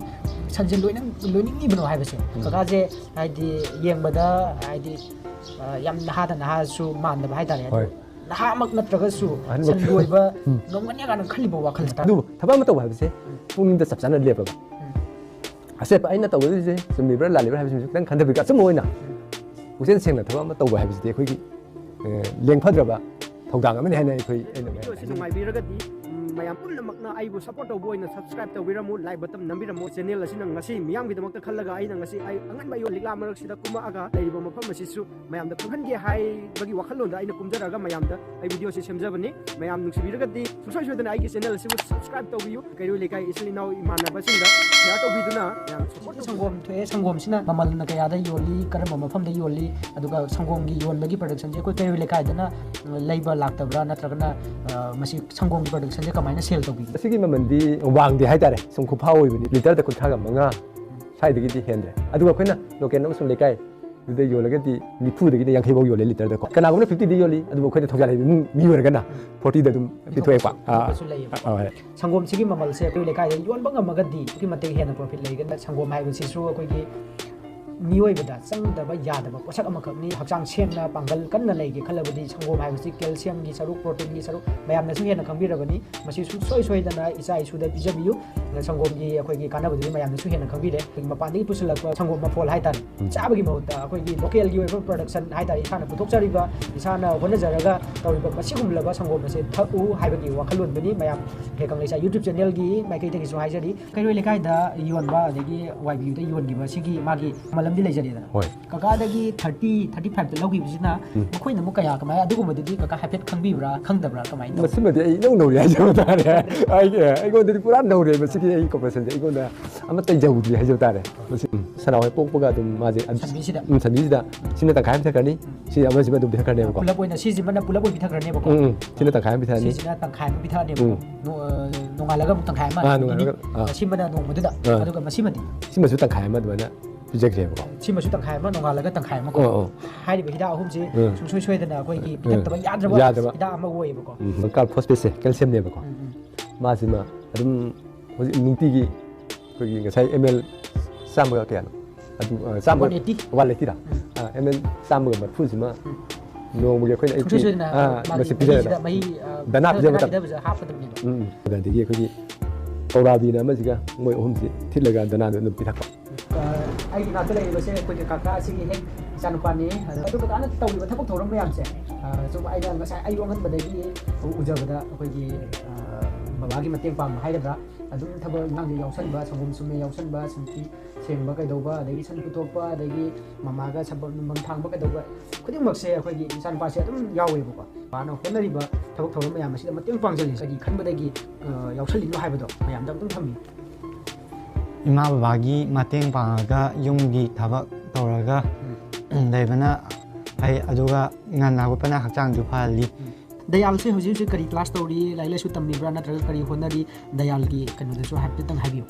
ꯁꯟꯁꯦ ꯂꯣꯏꯅ-, ꯂꯣꯏꯅꯤꯡꯉꯤꯕꯅꯣ ꯍꯥꯏꯕꯁꯦ ꯎꯝ꯫ ꯀꯀꯥꯁꯦ ꯍꯥꯏꯗꯤ ꯌꯦꯡꯕꯗ ꯍꯥꯏꯗꯤ, ꯑ, ꯌꯥꯝ ꯅꯍꯥꯗ ꯅꯍꯥꯁꯨ ꯃꯥꯟꯗꯕ ꯍꯥꯏꯇꯥꯔꯦ꯫ ꯑꯗꯣ ꯍꯣꯏ꯫ ꯅꯍꯥꯃꯛ ꯅꯠꯇ꯭ꯔꯒꯁꯨ ꯑꯍꯟꯃꯛ꯫ ꯁꯟ ꯂꯣꯏꯕ ꯎꯝ꯫ ꯉꯝꯒꯅꯤ ꯀꯥꯏꯅ ꯈꯜꯂꯤꯕ ꯋꯥꯈꯜ ꯍꯥꯏꯇꯥꯔꯦ꯫ ꯑꯗꯨꯕꯨ ꯊꯕꯛ ꯑꯃ ꯇꯧꯕ ꯍꯥꯏꯕꯁꯦ ꯄꯨꯛꯅꯤꯡꯗ ꯆꯞ ꯆꯥꯅ ꯂꯦꯞꯄꯕ꯫ ꯎꯝ꯫ ꯑꯆꯦꯠꯄ ꯑꯩꯅ ꯇꯧꯒꯗꯣꯏꯁꯦ ꯆꯨꯝꯃꯤꯕ꯭ꯔꯥ ꯂꯥꯜꯂꯤꯕ꯭ꯔꯥ ꯍꯥꯏꯕꯁꯤꯃꯁꯨ ꯈꯤꯇꯪ ꯈꯟꯊꯕꯤꯔꯒ ꯑꯆꯨꯝꯕ ꯑꯣꯏꯅ ꯎꯝ꯫ ꯄꯨꯛꯆꯦꯜ ꯁꯦꯡꯅ ꯊꯕꯛ ꯑꯃ ꯇꯧꯕ ꯍꯥꯏꯕꯁꯤꯗꯤ ꯑꯩꯈꯣꯏꯒꯤ, ꯑꯦ, ꯂꯦꯡꯐꯗ꯭ꯔꯕ ꯊꯧꯗꯥꯡ ꯑꯃꯅꯤ ꯍꯥꯏꯅ ꯑꯩꯈꯣꯏ, ꯑꯩꯅ ꯚꯤꯗꯤꯑꯣ ꯑꯁꯤ ꯅꯨꯡꯉꯥꯏꯕꯤꯔꯒꯗꯤ, ꯎꯝ, ꯃꯌꯥꯝ ꯄꯨꯝꯅꯃꯛꯅ ꯑꯩꯕꯨ ꯁꯞꯄꯣꯔꯠ ꯇꯧꯕ ꯑꯣꯏꯅ ꯁꯕꯁꯀ꯭ꯔꯥꯏꯕ ꯇꯧꯕꯤꯔꯝꯃꯨ, ꯂꯥꯏꯛ ꯕꯇꯟ ꯅꯝꯕꯤꯔꯝꯃꯨ꯫ ꯆꯦꯅꯦꯜ ꯑꯁꯤꯅ ꯉꯁꯤ ꯃꯤꯌꯥꯝꯒꯤꯗꯃꯛꯇ ꯈꯜꯂꯒ ꯑꯩꯅ ꯉꯁꯤ ꯑꯩ ꯑꯉꯟꯕ ꯑꯌꯨꯛ ꯂꯤꯛꯂꯥ ꯃꯔꯛꯁꯤꯗ ꯀꯨꯝꯃꯛꯑꯒ ꯂꯩꯔꯤꯕ ꯃꯐꯝ ꯑꯁꯤꯁꯨ ꯃꯌꯥꯝꯗ ꯈꯪꯍꯟꯒꯦ ꯍꯥꯏꯕꯒꯤ ꯋꯥꯈꯜꯂꯣꯟꯗ ꯑꯩꯅ ꯀꯨꯝꯖꯔꯒ ꯃꯌꯥꯝꯗ ꯑꯩ ꯚꯤꯗꯤꯑꯣ ꯑꯁꯤ ꯁꯦꯝꯖꯕꯅꯤ꯫ ꯃꯌꯥꯝ ꯅꯨꯡꯁꯤꯕꯤꯔꯒꯗꯤ ꯁꯨꯡꯁꯣꯏ ꯁꯣꯏꯗꯅ ꯑꯩꯒꯤ ꯆꯦꯅꯦꯜ ꯑꯁꯤꯕꯨ ꯁꯕꯁꯀ꯭ꯔꯥꯏꯕ ꯇꯧꯕꯤꯌꯨ꯫ ꯀꯩꯔꯣꯏ ꯂꯩꯀꯥꯏ ꯏꯆꯤꯜ ꯏꯅꯥꯎ ꯏꯃꯥꯟꯅꯕꯁꯤꯡꯗ ꯁꯤꯌꯥꯔ ꯇꯧꯕꯤꯗꯨꯅ ꯃꯌꯥꯝ ꯁꯞꯄꯣꯔꯠ ꯇꯧꯕꯤꯌꯨ꯫ ꯁꯪꯒꯣꯝ ꯊꯣꯛꯑꯦ, ꯁꯪꯒꯣꯝꯁꯤꯅ ꯃꯃꯜꯅ ꯀꯌꯥꯗ ꯌꯣꯜꯂꯤ, ꯀꯔꯝꯕ ꯃꯐꯝꯗ ꯌꯣꯜꯂꯤ, ꯑꯗꯨꯒ ꯁꯪꯒꯣꯝꯒꯤ ꯌꯣꯟꯕꯒꯤ ꯄ꯭ꯔꯗꯛꯁꯟꯁꯦ ꯑꯩꯈꯣꯏ ꯀꯩꯔꯣꯏ ꯂꯩꯀꯥꯏꯗꯅ ꯂꯩꯕ ꯂꯥꯛꯇꯕ꯭ꯔꯥ, ꯅꯠꯇ꯭ꯔꯒꯅ, ꯑ, ꯃꯁꯤ ꯁꯪꯒꯣꯝꯒꯤ ꯄ꯭ꯔꯗꯛꯁꯟꯁꯦ ꯀꯃꯥꯏꯅ ꯁꯦꯜ ꯇꯧꯕꯤꯒꯦ? ꯑꯁꯤꯒꯤ ꯃꯃꯜꯗꯤ ꯋꯥꯡꯗꯦ ꯍꯥꯏꯇꯥꯔꯦ, ꯁꯨꯝ ꯈꯨꯐꯥ ꯑꯣꯏꯕꯅꯤ, ꯂꯤꯇꯔꯗ ꯀꯨꯟꯊ꯭ꯔꯥꯒ ꯃꯉꯥ ꯁ꯭ꯋꯥꯏꯗꯒꯤꯗꯤ ꯍꯦꯟꯗ꯭ꯔꯦ꯫ ꯑꯗꯨꯒ ꯑꯩꯈꯣꯏꯅ ꯂꯣꯀꯦꯜ ꯑꯃꯁꯨꯡ ꯂꯩꯀꯥꯏꯗꯨꯗ ꯌꯣꯜꯂꯒꯗꯤ ꯅꯤꯐꯨꯗꯒꯤꯅ ꯌꯥꯡꯈꯩ ꯐꯥꯎ ꯌꯣꯜꯂꯦ ꯂꯤꯇꯔꯗꯀꯣ꯫ ꯀꯅꯥꯒꯨꯝꯕꯅ ꯐꯤꯐꯇꯤꯗ ꯌꯣꯜꯂꯤ, ꯑꯗꯨꯕꯨ ꯑꯩꯈꯣꯏꯅ ꯊꯧꯖꯥꯜ ꯍꯩꯕ ꯏꯃꯨꯡ ꯃꯤ ꯑꯣꯏꯔꯒꯅ ꯐꯣꯔꯇꯤꯗ ꯑꯗꯨꯝ ꯄꯤꯊꯣꯛꯑꯦꯀꯣ꯫ ꯑꯥ, ꯄꯤꯊꯣꯛꯄꯁꯨ ꯂꯩꯌꯦꯕ꯫ ꯑꯥ, ꯍꯣꯏ꯫ ꯁꯪꯒꯣꯝꯁꯤꯒꯤ ꯃꯃꯜꯁꯦ ꯑꯩꯈꯣꯏ ꯂꯩꯀꯥꯏꯗ ꯌꯣꯟꯕ ꯉꯝꯃꯒꯗꯤ ꯑꯗꯨꯛꯀꯤ ꯃꯇꯤꯛ ꯍꯦꯟꯅ ꯄ꯭ꯔꯣꯐꯤꯠ ꯂꯩꯒꯅꯤ꯫ ꯁꯪꯒꯣꯝ ꯍꯥꯏꯕꯁꯤꯁꯨ ꯑꯩꯈꯣꯏꯒꯤ ꯃꯤꯑꯣꯏꯕꯗ ꯆꯪꯗꯕ ꯌꯥꯗꯕ ꯄꯣꯠꯁꯛ ꯑꯃꯈꯛꯅꯤ꯫ ꯍꯛꯆꯥꯡ ꯁꯦꯡꯅ ꯄꯥꯡꯒꯜ ꯀꯟꯅ ꯂꯩꯒꯦ ꯈꯜꯂꯕꯗꯤ ꯁꯪꯒꯣꯝ ꯍꯥꯏꯕꯁꯤ ꯀꯦꯜꯁꯤꯌꯝꯒꯤ ꯁꯔꯨꯛ, ꯄ꯭ꯔꯣꯇꯤꯟꯒꯤ ꯁꯔꯨꯛ ꯃꯌꯥꯝꯅꯁꯨ ꯍꯦꯟꯅ ꯈꯪꯕꯤꯔꯕꯅꯤ꯫ ꯃꯁꯤ ꯁꯨꯡꯁꯣꯏ ꯁꯣꯏꯗꯅ ꯏꯆꯥ ꯏꯁꯨꯗ ꯄꯤꯖꯕꯤꯌꯨ꯫ ꯑꯗ ꯁꯪꯒꯣꯝꯒꯤ ꯑꯩꯈꯣꯏꯒꯤ ꯀꯥꯟꯅꯕꯗꯨꯗꯤ ꯃꯌꯥꯝꯅꯁꯨ ꯍꯦꯟꯅ ꯈꯪꯕꯤꯔꯦ꯫ ꯑꯩꯈꯣꯏꯒꯤ ꯃꯄꯥꯟꯗꯒꯤ ꯄꯨꯁꯤꯜꯂꯛꯄ ꯁꯪꯒꯣꯝ ꯃꯐꯣꯜ ꯍꯥꯏꯇꯥꯔꯦ, ꯎꯝ꯫ ꯆꯥꯕꯒꯤ ꯃꯍꯨꯠꯇ ꯑꯩꯈꯣꯏꯒꯤ ꯂꯣꯀꯦꯜꯒꯤ ꯑꯣꯏꯕ ꯄ꯭ꯔꯗꯛꯁꯟ ꯍꯥꯏꯇꯥꯔꯦ, ꯏꯁꯥꯅ ꯄꯨꯊꯣꯛꯆꯔꯤꯕ, ꯏꯁꯥꯅ ꯍꯣꯠꯅꯖꯔꯒ ꯇꯧꯔꯤꯕ ꯃꯁꯤꯒꯨꯝꯂꯕ ꯁꯪꯒꯣꯝ ꯑꯁꯦ ꯊꯛꯎ ꯍꯥꯏꯕꯒꯤ ꯋꯥꯈꯜꯂꯣꯟꯗꯨꯅꯤ꯫ ꯃꯌꯥꯝ ꯍꯦ ꯀꯪꯂꯩꯁꯥ YouTube ꯆꯦꯅꯦꯜꯒꯤ ꯃꯥꯏꯀꯩꯗꯒꯤꯁꯨ ꯍꯥꯏꯖꯔꯤ꯫ ꯀꯩꯔꯣꯏ ꯂꯩꯀꯥꯏꯗ ꯌꯣꯟꯕ ꯑꯗꯒꯤ ꯋꯥꯏ ꯕꯤ ꯌꯨꯗ ꯌꯣꯟꯈꯤꯕ ꯁꯤꯒꯤ ꯃꯥꯒꯤ ꯃꯃꯜ ꯂꯝꯗꯤ ꯂꯩꯖꯔꯦꯗꯅ꯫ ꯍꯣꯏ꯫ ꯀꯀꯥꯗꯒꯤ ꯊꯥꯔꯇꯤ ꯊꯥꯔꯇꯤ ꯐꯥꯏꯚꯇ ꯂꯧꯈꯤꯕꯁꯤꯅ ꯎꯝ꯫ ꯃꯈꯣꯏꯅ ꯑꯃꯨꯛ ꯀꯌꯥ ꯀꯃꯥꯏꯅ, ꯑꯗꯨꯒꯨꯝꯕꯗꯨꯗꯤ ꯀꯀꯥ ꯍꯥꯏꯐꯦꯠ ꯈꯪꯕꯤꯕ꯭ꯔꯥ ꯈꯪꯗꯕ꯭ꯔꯥ, ꯀꯃꯥꯏꯅ ꯇꯧ? ꯃꯁꯤꯃꯗꯤ ꯑꯩ ꯏꯅꯧ ꯅꯧꯔꯤ ꯍꯥꯏꯖꯕ ꯇꯥꯔꯦ꯫ ꯑꯩꯒꯤ ꯑꯩꯉꯣꯟꯗꯗꯤ ꯄꯨꯔꯥ ꯅꯧꯔꯦ ꯃꯁꯤꯒꯤ ꯑꯩ ꯀꯣꯔꯄꯣꯔꯦꯁꯟꯁꯦ, ꯑꯩꯉꯣꯟꯗ ꯑꯃꯠꯇ ꯌꯧꯗ꯭ꯔꯤ ꯍꯥꯏꯖꯕ ꯇꯥꯔꯦ꯫ ꯃꯁꯤ ꯎꯝ, ꯁꯅꯥꯍꯣꯏ ꯄꯣꯛꯄꯒ ꯑꯗꯨꯝ ꯃꯥꯁꯦ ꯑꯗꯨ- ꯁꯟꯕꯤꯁꯤꯗ? ꯎꯝ, ꯁꯟꯕꯤꯁꯤꯗ ꯁꯤꯅ ꯇꯪꯈꯥꯏ ꯑꯃ ꯄꯤꯊꯛꯈ꯭ꯔꯅꯤ꯫ ꯁꯤ ꯑꯃꯁꯤꯃ ꯑꯗꯨꯝ ꯄꯤꯊꯛꯈ꯭ꯔꯅꯦꯕꯀꯣ꯫ ꯄꯨꯂꯞ ꯑꯣꯏꯅ ꯁꯤꯁꯤꯃꯅ ꯄꯨꯂꯞ ꯑꯣꯏꯅ ꯄꯤꯊꯈ꯭ꯔꯅꯦꯕꯀꯣ꯫ ꯎꯝ, ꯎꯝ, ꯁꯤꯅ ꯇꯪꯈꯥꯏ ꯑꯃ ꯄꯤꯊꯛꯑꯅꯤ꯫ ꯁꯤꯁꯤꯅ ꯇꯪꯈꯥꯏ ꯑꯃ ꯄꯤꯊꯛꯑꯅꯦꯕꯀꯣ꯫ ꯎꯝ꯫ ꯅꯣ-, ꯑ, ꯅꯣꯡꯉꯥꯜꯂꯒ ꯑꯃꯨꯛ ꯇꯪꯈꯥꯏ ꯑꯃ, ꯑꯥ, ꯑꯗꯒꯤꯗꯤ ꯅꯣꯡꯉꯥꯜꯂꯒ, ꯑꯥ꯫ ꯃꯁꯤꯃꯅ ꯅꯣꯡꯃꯗꯨꯗ, ꯑꯥ꯫ ꯑꯗꯨꯒ ꯃꯁꯤꯃꯗꯤ? ꯁꯤꯃꯁꯨ ꯇꯪꯈꯥꯏ ꯑꯃ ꯑꯗꯨꯃꯥꯏꯅ ꯄꯤꯖꯈ꯭ꯔꯦꯕꯀꯣ꯫ ꯁꯤꯃꯁꯨ ꯇꯪꯈꯥꯏ ꯑꯃ, ꯅꯣꯡꯉꯥꯜꯂꯒ ꯇꯪꯈꯥꯏ ꯑꯃꯀꯣ꯫ ꯑꯥ, ꯑꯥ꯫ ꯍꯥꯏꯔꯤꯕ ꯍꯤꯗꯥꯛ ꯑꯍꯨꯝꯁꯤ ꯑꯥ꯫ ꯁꯨꯡꯁꯣꯏ ꯁꯣꯏꯗꯅ ꯑꯩꯈꯣꯏꯒꯤ ꯑꯥ꯫ ꯄꯤꯊꯛꯇꯕ ꯌꯥꯗ꯭ꯔꯕ ꯌꯥꯗ꯭ꯔꯕ꯫ ꯍꯤꯗꯥꯛ ꯑꯃ ꯑꯣꯏꯌꯦꯕꯀꯣ꯫ ꯎꯝ, ꯀꯥꯔꯕꯣꯐꯣꯁꯐꯦꯠꯁꯦ, ꯀꯦꯜꯁꯤꯌꯝꯅꯦꯕꯀꯣ꯫ ꯎꯝ, ꯎꯝ꯫ ꯃꯥꯁꯤꯃ ꯑꯗꯨꯝ ꯍꯧꯖꯤꯛ ꯅꯨꯡꯇꯤꯒꯤ ꯑꯩꯈꯣꯏꯒꯤ ꯉꯁꯥꯏ ꯑꯦꯝ ꯑꯦꯜ ꯆꯥꯝꯃꯒ ꯀꯌꯥꯅꯣ? ꯑꯗꯨ, ꯑ, ꯆꯥꯝꯃ, ꯋꯥꯟ ꯑꯦꯠꯇꯤ꯫ ꯋꯥꯟ ꯑꯦꯠꯇꯤꯔꯥ? ꯎꯝ꯫ ꯑ, ꯑꯦꯝ ꯑꯦꯜ ꯆꯥꯝꯃꯒ ꯃꯔꯤꯐꯨꯁꯤꯃ ꯎꯝ꯫ ꯅꯣꯡꯃꯒꯤ ꯑꯩꯈꯣꯏꯅ ꯁꯨꯡꯁꯣꯏ ꯑꯩꯠꯇꯤ, ꯁꯣꯏꯗꯅ ꯑ, ꯃꯥꯒꯤ ꯃꯁꯤ ꯄꯤꯖꯔꯦꯕ꯫ ꯃꯍꯤꯁꯤꯗ ꯃꯍꯤ, ꯑ, ꯗꯅꯥ ꯈꯔ ꯄꯤꯖꯕ ꯗꯅꯥ ꯃꯇꯝ꯫ ꯄꯤꯖꯕꯁꯦ ꯍꯥꯞꯀꯗꯕꯅꯦꯕ꯫ ꯎꯝ, ꯎꯝ꯫ ꯑꯗꯒꯤ ꯑꯩꯈꯣꯏꯒꯤ ꯀꯧꯔꯥꯕꯤꯅ ꯑꯃꯁꯤꯒ ꯃꯣꯏ ꯑꯍꯨꯝꯁꯤ ꯊꯤꯠꯂꯒ ꯗꯅꯥꯗꯣ ꯑꯗꯨꯝ ꯄꯤꯊꯛꯄ꯫ ꯑ, ꯑꯩꯒꯤ ꯅꯥꯛꯇ ꯂꯩꯔꯤꯕꯁꯦ ꯑꯩꯈꯣꯏꯒꯤ ꯀꯀꯥ ꯑꯁꯤꯒꯤ ꯍꯦꯛ ꯏꯆꯥꯅꯨꯄꯥꯅꯤ꯫ ꯑꯗꯣ, ꯑꯗꯣ ꯀꯀꯥꯅ ꯇꯧꯔꯤꯕ ꯊꯕꯛ ꯊꯧꯔꯝ ꯃꯌꯥꯝꯁꯦ, ꯑ, ꯁꯨꯝ ꯑꯩꯅ ꯉꯁꯥꯏ ꯑꯌꯨꯛ ꯑꯉꯟꯕꯗꯒꯤ ꯎ-, ꯎꯖꯕꯗ ꯑꯩꯈꯣꯏꯒꯤ, ꯑ, ꯕꯕꯥꯒꯤ ꯃꯇꯦꯡ ꯄꯥꯡꯕ ꯍꯥꯏꯒꯗ꯭ꯔꯥ, ꯑꯗꯨꯝ ꯊꯕꯛ ꯏꯪꯈꯥꯡꯁꯦ ꯌꯥꯎꯁꯟꯕ, ꯁꯪꯒꯣꯝ ꯁꯨꯝꯕ ꯌꯥꯎꯁꯟꯕ, ꯁꯟꯊꯤ ꯁꯦꯡꯕ ꯀꯩꯗꯧꯕ, ꯑꯗꯒꯤ ꯁꯟ ꯄꯨꯊꯣꯛꯄ, ꯑꯗꯒꯤ ꯃꯃꯥꯒ ꯁꯝꯄꯣꯠ ꯅꯨꯡꯕꯝ ꯊꯥꯡꯕ ꯀꯩꯗꯧꯕ ꯈꯨꯗꯤꯡꯃꯛꯁꯦ ꯑꯩꯈꯣꯏꯒꯤ ꯏꯆꯥꯅꯨꯄꯥꯁꯦ ꯑꯗꯨꯝ ꯌꯥꯎꯋꯦꯕꯀꯣ꯫ ꯃꯥꯅ ꯍꯣꯠꯅꯔꯤꯕ ꯊꯕꯛ ꯊꯧꯔꯝ ꯃꯌꯥꯝ ꯑꯁꯤꯗ ꯃꯇꯦꯡ ꯄꯥꯡꯖꯒꯦ, ꯀꯔꯤ ꯈꯟꯕꯗꯒꯤ, ꯑ, ꯌꯥꯎꯁꯜꯂꯤꯅꯣ ꯍꯥꯏꯕꯗꯣ ꯃꯌꯥꯝꯗ ꯑꯃꯨꯛꯇꯪ ꯊꯝꯕꯤꯌꯨ꯫ ꯏꯃꯥ ꯕꯕꯥꯒꯤ ꯃꯇꯦꯡ ꯄꯥꯡꯉꯒ ꯌꯨꯝꯒꯤ ꯊꯕꯛ ꯇꯧꯔꯒ ꯂꯩꯕꯅ ꯐꯩ, ꯑꯗꯨꯒ ꯉꯟꯅ ꯍꯧꯒꯠꯄꯅ ꯍꯛꯆꯥꯡꯁꯨ ꯐꯍꯜꯂꯤ꯫ ꯗꯌꯥꯜꯁꯦ ꯍꯧꯖꯤꯛ ꯍꯧꯖꯤꯛ ꯀꯔꯤ ꯀ꯭ꯂꯥꯁ ꯇꯧꯔꯤ, ꯂꯥꯏꯔꯤꯛ ꯂꯥꯏꯁꯨ ꯇꯝꯂꯤꯕ꯭ꯔꯥ ꯅꯠꯇ꯭ꯔꯒ ꯀꯔꯤ ꯍꯣꯠꯅꯔꯤ? ꯗꯌꯥꯜꯒꯤ ꯀꯩꯅꯣꯗꯁꯨ ꯍꯥꯏꯐꯦꯠꯇꯪ ꯍꯥꯏꯕꯤꯌꯨ꯫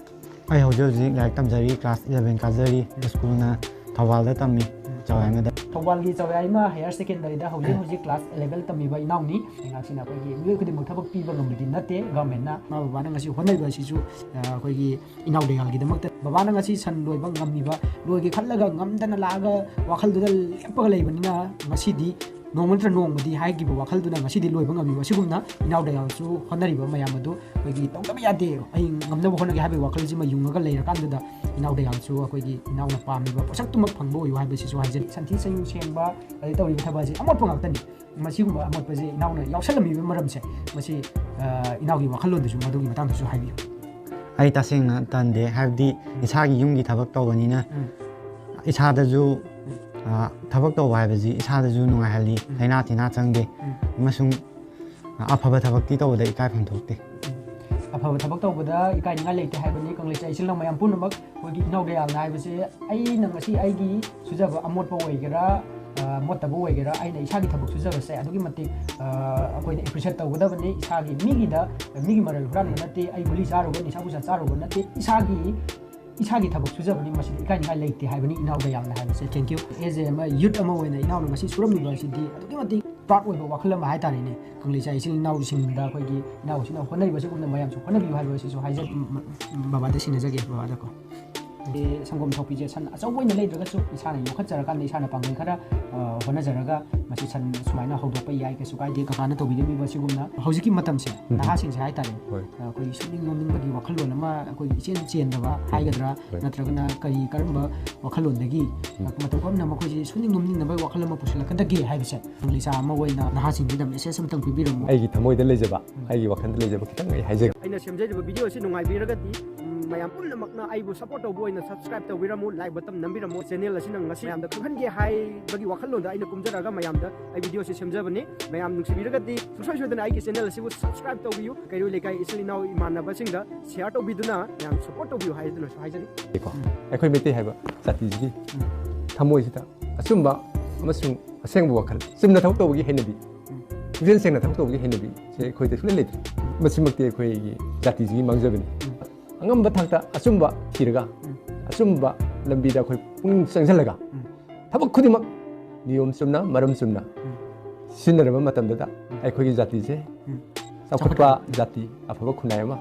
ꯑꯩ ꯍꯧꯖꯤꯛ ꯍꯧꯖꯤꯛ ꯂꯥꯏꯔꯤꯛ ꯇꯝꯖꯔꯤ, ꯀ꯭ꯂꯥꯁ ꯏꯂꯚꯦꯟ ꯀꯥꯖꯔꯤ, ꯁ꯭ꯀꯨꯜꯅ ꯊꯧꯕꯥꯜꯗ ꯇꯝꯃꯤ, ꯆꯥꯎꯔꯥꯛꯅꯗ꯫ ꯊꯧꯕꯥꯜꯒꯤ ꯆꯥꯎꯔꯥꯛꯃ ꯍꯥꯌꯔ ꯁꯦꯀꯦꯟꯗꯔꯤꯗ ꯍꯧꯖꯤꯛ ꯍꯧꯖꯤꯛ ꯀ꯭ꯂꯥꯁ ꯏꯂꯚꯦꯟ ꯇꯝꯃꯤꯕ ꯏꯅꯥꯎꯅꯤ꯫ ꯂꯩꯉꯥꯛꯁꯤꯅ ꯑꯩꯈꯣꯏꯒꯤ ꯃꯤꯑꯣꯏ ꯈꯨꯗꯤꯡꯃꯛ ꯊꯕꯛ ꯄꯤꯕ ꯉꯝꯕꯗꯤ ꯅꯠꯇꯦ ꯒꯚꯔꯟꯃꯦꯟꯠꯅ꯫ ꯏꯃꯥ ꯕꯕꯥꯅ ꯉꯁꯤ ꯍꯣꯠꯅꯔꯤꯕ ꯑꯁꯤꯁꯨ, ꯑ, ꯑꯩꯈꯣꯏꯒꯤ ꯏꯅꯥꯎ ꯗꯌꯥꯜꯒꯤꯗꯃꯛꯇ꯫ ꯕꯕꯥꯅ ꯉꯁꯤ ꯁꯟ ꯂꯣꯏꯕ ꯉꯝꯃꯤꯕ, ꯂꯣꯏꯒꯦ ꯈꯜꯂꯒ ꯉꯝꯗꯅ ꯂꯥꯛꯑꯒ ꯋꯥꯈꯜꯗꯨꯗ ꯂꯦꯞꯄꯒ ꯂꯩꯕꯅꯤꯅ ꯉꯁꯤꯗꯤ ꯅꯣꯡꯃ ꯅꯠꯇ꯭ꯔ ꯅꯣꯡꯃꯗꯤ ꯍꯥꯏꯈꯤꯕ ꯋꯥꯈꯜꯗꯨꯅ ꯉꯁꯤꯗꯤ ꯂꯣꯏꯕ ꯉꯝꯃꯤꯕ꯫ ꯑꯁꯤꯒꯨꯝꯅ ꯏꯅꯥꯎ ꯗꯌꯥꯜꯁꯨ ꯍꯣꯠꯅꯔꯤꯕ ꯃꯌꯥꯝ ꯑꯗꯨ ꯑꯩꯈꯣꯏꯒꯤ ꯇꯧꯗꯕ ꯌꯥꯗꯦ, ꯑꯩ ꯉꯝꯅꯕ ꯍꯣꯠꯅꯒꯦ ꯍꯥꯏꯕꯒꯤ ꯋꯥꯈꯜꯁꯤꯃ ꯌꯨꯡꯉꯒ ꯂꯩꯔꯀꯥꯟꯗꯨꯗ ꯏꯅꯥꯎ ꯗꯌꯥꯜꯁꯨ ꯑꯩꯈꯣꯏꯒꯤ ꯏꯅꯥꯎꯅ ꯄꯥꯝꯃꯤꯕ ꯄꯣꯠꯁꯛꯇꯨꯃꯛ ꯐꯪꯕ ꯑꯣꯏꯌꯨ ꯍꯥꯏꯕꯁꯤꯁꯨ ꯍꯥꯏꯖꯔꯤ꯫ ꯁꯟꯊꯤ ꯁꯟꯌꯨꯡ ꯁꯦꯡꯕ, ꯑꯗꯩ ꯇꯧꯔꯤꯕ ꯊꯕꯛ ꯑꯁꯤ ꯑꯃꯣꯠꯄ ꯉꯥꯛꯇꯅꯤ꯫ ꯃꯁꯤꯒꯨꯝꯕ ꯑꯃꯣꯠꯄꯁꯦ ꯏꯅꯥꯎꯅ ꯌꯥꯎꯁꯜꯂꯝꯃꯤꯕ ꯃꯔꯝꯁꯦ, ꯃꯁꯤ, ꯑ, ꯏꯅꯥꯎꯒꯤ ꯋꯥꯈꯜꯂꯣꯟꯗꯁꯨ ꯃꯗꯨꯒꯤ ꯃꯇꯥꯡꯗꯁꯨ ꯍꯥꯏꯕꯤꯌꯨ꯫ ꯑꯩ ꯇꯁꯦꯡꯅ ꯇꯟꯗꯦ, ꯍꯥꯏꯕꯗꯤ ꯏꯁꯥꯒꯤ ꯌꯨꯝꯒꯤ ꯊꯕꯛ ꯇꯧꯕꯅꯤꯅ꯫ ꯎꯝ꯫ ꯏꯁꯥꯗꯁꯨ, ꯑ, ꯊꯕꯛ ꯇꯧꯕ ꯍꯥꯏꯕꯁꯤ ꯏꯁꯥꯗꯁꯨ ꯅꯨꯡꯉꯥꯏꯍꯜꯂꯤ, ꯎꯝ꯫ ꯂꯥꯏꯅꯥ ꯇꯤꯟꯅꯥ ꯆꯪꯗꯦ, ꯎꯝ꯫ ꯑꯃꯁꯨꯡ, ꯑ, ꯑꯐꯕ ꯊꯕꯛꯇꯤ ꯇꯧꯕꯗ ꯏꯀꯥꯏꯐꯝ ꯊꯣꯛꯇꯦ꯫ ꯑꯐꯕ ꯊꯕꯛ ꯇꯧꯕꯗ ꯏꯀꯥꯏꯅꯤꯡꯉꯥꯏ ꯂꯩꯇꯦ ꯍꯥꯏꯕꯅꯤ ꯀꯪꯂꯩꯆꯥ ꯏꯆꯤꯜ ꯏꯅꯥꯎ ꯃꯌꯥꯝ ꯄꯨꯝꯅꯃꯛ꯫ ꯑꯩꯈꯣꯏꯒꯤ ꯏꯅꯥꯎ ꯗꯌꯥꯜꯅ ꯍꯥꯏꯕꯁꯦ, ꯑꯩꯅ ꯉꯁꯤ ꯑꯩꯒꯤ ꯁꯨꯖꯕ ꯑꯃꯣꯠꯄ ꯑꯣꯏꯒꯦꯔꯥ, ꯑ, ꯃꯣꯠꯇꯕ ꯑꯣꯏꯒꯦꯔꯥ, ꯑꯩꯅ ꯏꯁꯥꯒꯤ ꯊꯕꯛ ꯁꯨꯖꯕꯁꯦ ꯑꯗꯨꯛꯀꯤ ꯃꯇꯤꯛ, ꯑ, ꯑꯩꯈꯣꯏꯅ appreciate ꯇꯧꯒꯗꯕꯅꯤ꯫ ꯏꯁꯥꯒꯤ ꯃꯤꯒꯤꯗ, ꯃꯤꯒꯤ ꯃꯔꯜ ꯍꯨꯔꯥꯟꯕ ꯅꯠꯇꯦ, ꯑꯩ ꯒꯨꯂꯤ ꯆꯥꯔꯨꯕ, ꯅꯤꯁꯥ ꯄꯨꯁꯥ ꯆꯥꯔꯨꯕ ꯅꯠꯇꯦ, ꯏꯁꯥꯒꯤ ꯏꯁꯥꯒꯤ ꯊꯕꯛ ꯁꯨꯖꯕꯅꯤ, ꯃꯁꯤꯗ ꯏꯀꯥꯏꯅꯤꯡꯉꯥꯏ ꯂꯩꯇꯦ ꯍꯥꯏꯕꯅꯤ ꯏꯅꯥꯎ ꯗꯌꯥꯜꯅ ꯍꯥꯏꯕꯁꯦ꯫ Thank you꯫ As a ꯑꯃ youth ꯑꯃ ꯑꯣꯏꯅ ꯏꯅꯥꯎꯅ ꯉꯁꯤ ꯁꯨꯔꯝꯃꯤꯕ ꯑꯁꯤꯗꯤ ꯑꯗꯨꯛꯀꯤ ꯃꯇꯤꯛ proud ꯑꯣꯏꯕ ꯋꯥꯈꯜ ꯑꯃ ꯍꯥꯏꯇꯥꯔꯦꯅꯦ꯫ ꯀꯪꯂꯩꯆꯥ ꯏꯆꯤꯜ ꯏꯅꯥꯎꯁꯤꯡꯗ ꯑꯩꯈꯣꯏꯒꯤ ꯏꯅꯥꯎꯁꯤꯅ ꯍꯣꯠꯅꯔꯤꯕꯁꯤꯒꯨꯝꯅ ꯃꯌꯥꯝꯁꯨ ꯍꯣꯠꯅꯕꯤꯌꯨ ꯍꯥꯏꯕ ꯑꯁꯤꯁꯨ ꯍꯥꯏꯖ-, ꯕꯕꯥꯗ ꯁꯤꯟꯅꯖꯒꯦ, ꯕꯕꯥꯗꯀꯣ꯫ ꯑꯦ, ꯁꯪꯒꯣꯝ ꯊꯣꯛꯄꯤꯁꯦ ꯁꯟ ꯑꯆꯧꯕ ꯑꯣꯏꯅ ꯂꯩꯗ꯭ꯔꯒꯁꯨ ꯏꯁꯥꯅ ꯌꯣꯛꯈꯠꯆꯔꯀꯥꯟꯗ ꯏꯁꯥꯅ ꯄꯥꯡꯒꯜ ꯈꯔ, ꯑ, ꯍꯣꯠꯅꯖꯔꯒ ꯃꯁꯤ ꯁꯟ ꯁꯨꯃꯥꯏꯅ ꯍꯧꯗꯣꯛꯄ ꯌꯥꯏ, ꯀꯩꯁꯨ ꯀꯥꯏꯗꯦ꯫ ꯀꯀꯥꯅ ꯇꯧꯕꯤꯔꯝꯃꯤꯕ ꯑꯁꯤꯒꯨꯝꯅ ꯍꯧꯖꯤꯛꯀꯤ ꯃꯇꯝꯁꯦ, ꯎꯝ꯫ ꯅꯍꯥꯁꯤꯡꯁꯦ ꯍꯥꯏꯇꯥꯔꯦ, ꯍꯣꯏ꯫ ꯑ, ꯑꯩꯈꯣꯏꯒꯤ ꯁꯨꯛꯅꯤꯡ ꯅꯣꯝꯅꯤꯡꯕꯒꯤ ꯋꯥꯈꯜꯂꯣꯟ ꯑꯃ ꯑꯩꯈꯣꯏꯒꯤ ꯏꯆꯦꯟ ꯆꯦꯟꯗꯕ ꯍꯥꯏꯒꯗ꯭ꯔꯥ, ꯍꯣꯏ꯫ ꯅꯠꯇ꯭ꯔꯒꯅ ꯀꯔꯤ, ꯀꯔꯝꯕ ꯋꯥꯈꯜꯂꯣꯟꯗꯒꯤ ꯎꯝ꯫ ꯃꯇꯧ ꯀꯔꯝꯅ ꯃꯈꯣꯏꯁꯤ ꯁꯨꯛꯅꯤꯡ ꯅꯣꯝꯅꯤꯡꯅꯕ ꯋꯥꯈꯜ ꯑꯃ ꯄꯨꯁꯤꯜꯂꯛꯀꯗꯒꯦ ꯍꯥꯏꯕꯁꯦ ꯀꯪꯂꯩꯆꯥ ꯑꯃ ꯑꯣꯏꯅ ꯅꯍꯥꯁꯤꯡꯁꯤꯗ message ꯑꯃꯇꯪ ꯄꯤꯕꯤꯔꯝꯃꯨ꯫ ꯑꯩꯒꯤ ꯊꯃꯣꯏꯗ ꯂꯩꯖꯕ, ꯎꯝ꯫ ꯑꯩꯒꯤ ꯋꯥꯈꯜꯗ ꯂꯩꯖꯕ ꯈꯤꯇꯪ ꯑꯩ ꯍꯥꯏꯖꯒꯦ꯫ ꯑꯩꯅ ꯁꯦꯝꯖꯔꯤꯕ video ꯑꯁꯤ ꯅꯨꯡꯉꯥꯏꯕꯤꯔꯒꯗꯤ, ꯎꯝ, ꯃꯌꯥꯝ ꯄꯨꯝꯅꯃꯛꯅ ꯑꯩꯕꯨ support ꯇꯧꯕ ꯑꯣꯏꯅ subscribe ꯇꯧꯕꯤꯔꯝꯃꯨ, like button ꯅꯝꯕꯤꯔꯝꯃꯨ꯫ Channel ꯑꯁꯤ ꯅꯪ ꯉꯁꯤ ꯃꯌꯥꯝꯗ ꯈꯪꯍꯟꯒꯦ ꯍꯥꯏꯕꯒꯤ ꯋꯥꯈꯜꯂꯣꯟꯗ ꯑꯩꯅ ꯀꯨꯝꯖꯔꯒ ꯃꯌꯥꯝꯗ ꯑꯩ video ꯑꯁꯤ ꯁꯦꯝꯖꯕꯅꯤ꯫ ꯃꯌꯥꯝ ꯅꯨꯡꯁꯤꯕꯤꯔꯒꯗꯤ ꯁꯨꯡꯁꯣꯏ ꯁꯣꯏꯗꯅ ꯑꯩꯒꯤ channel ꯑꯁꯤꯕꯨ subscribe ꯇꯧꯕꯤꯌꯨ꯫ ꯀꯩꯔꯣꯏ ꯂꯩꯀꯥꯏ ꯏꯆꯤꯜ ꯏꯅꯥꯎ ꯏꯃꯥꯟꯅꯕꯁꯤꯡꯗ share ꯇꯧꯕꯤꯗꯨꯅ ꯃꯌꯥꯝ support ꯇꯧꯕꯤꯌꯨ ꯍꯥꯏꯗꯨꯅꯁꯨ ꯍꯥꯏꯖꯔꯤ꯫ ꯀꯣ, ꯎꯝ꯫ ꯑꯩꯈꯣꯏ ꯃꯩꯇꯩ ꯍꯥꯏꯕ ꯖꯥꯇꯤꯁꯤꯒꯤ ꯎꯝ꯫ ꯊꯃꯣꯏꯁꯤꯗ ꯑꯆꯨꯝꯕ ꯑꯃꯁꯨꯡ ꯑꯁꯦꯡꯕ ꯋꯥꯈꯜ, ꯆꯨꯝꯅ ꯊꯕꯛ ꯇꯧꯕꯒꯤ ꯍꯩꯅꯕꯤ, ꯎꯝ꯫ ꯄꯨꯛꯆꯦꯜ ꯁꯦꯡꯅ ꯊꯕꯛ ꯇꯧꯕꯒꯤ ꯍꯩꯅꯕꯤꯁꯦ ꯑꯩꯈꯣꯏꯗ ꯁꯨꯡꯂꯩ ꯂꯩꯇ꯭ꯔꯦ꯫ ꯃꯁꯤꯃꯛꯇꯤ ꯑꯩꯈꯣꯏꯒꯤ ꯖꯥꯇꯤꯁꯤꯒꯤ ꯃꯥꯡꯖꯕꯅꯤ꯫ ꯎꯝ꯫ ꯑꯉꯝꯕ ꯊꯥꯛꯇ ꯑꯆꯨꯝꯕ ꯊꯤꯔꯒ, ꯎꯝ꯫ ꯑꯆꯨꯝꯕ ꯂꯝꯕꯤꯗ ꯑꯩꯈꯣꯏ ꯄꯨꯛꯅꯤꯡ ꯆꯪꯁꯤꯜꯂꯒ, ꯎꯝ꯫ ꯊꯕꯛ ꯈꯨꯗꯤꯡꯃꯛ ꯅꯤꯌꯣꯝ ꯆꯨꯝꯅ, ꯃꯔꯝ ꯆꯨꯝꯅ ꯎꯝ꯫ ꯁꯤꯖꯤꯟꯅꯔꯕ ꯃꯇꯝꯗꯗ ꯎꯝ꯫ ꯑꯩꯈꯣꯏꯒꯤ ꯖꯥꯇꯤꯁꯦ ꯎꯝ꯫ ꯆꯥꯎꯈꯠꯄ ꯆꯥꯎꯈꯠꯄ꯫ ꯖꯥꯇꯤ, ꯑꯐꯕ ꯈꯨꯟꯅꯥꯏ ꯑꯃ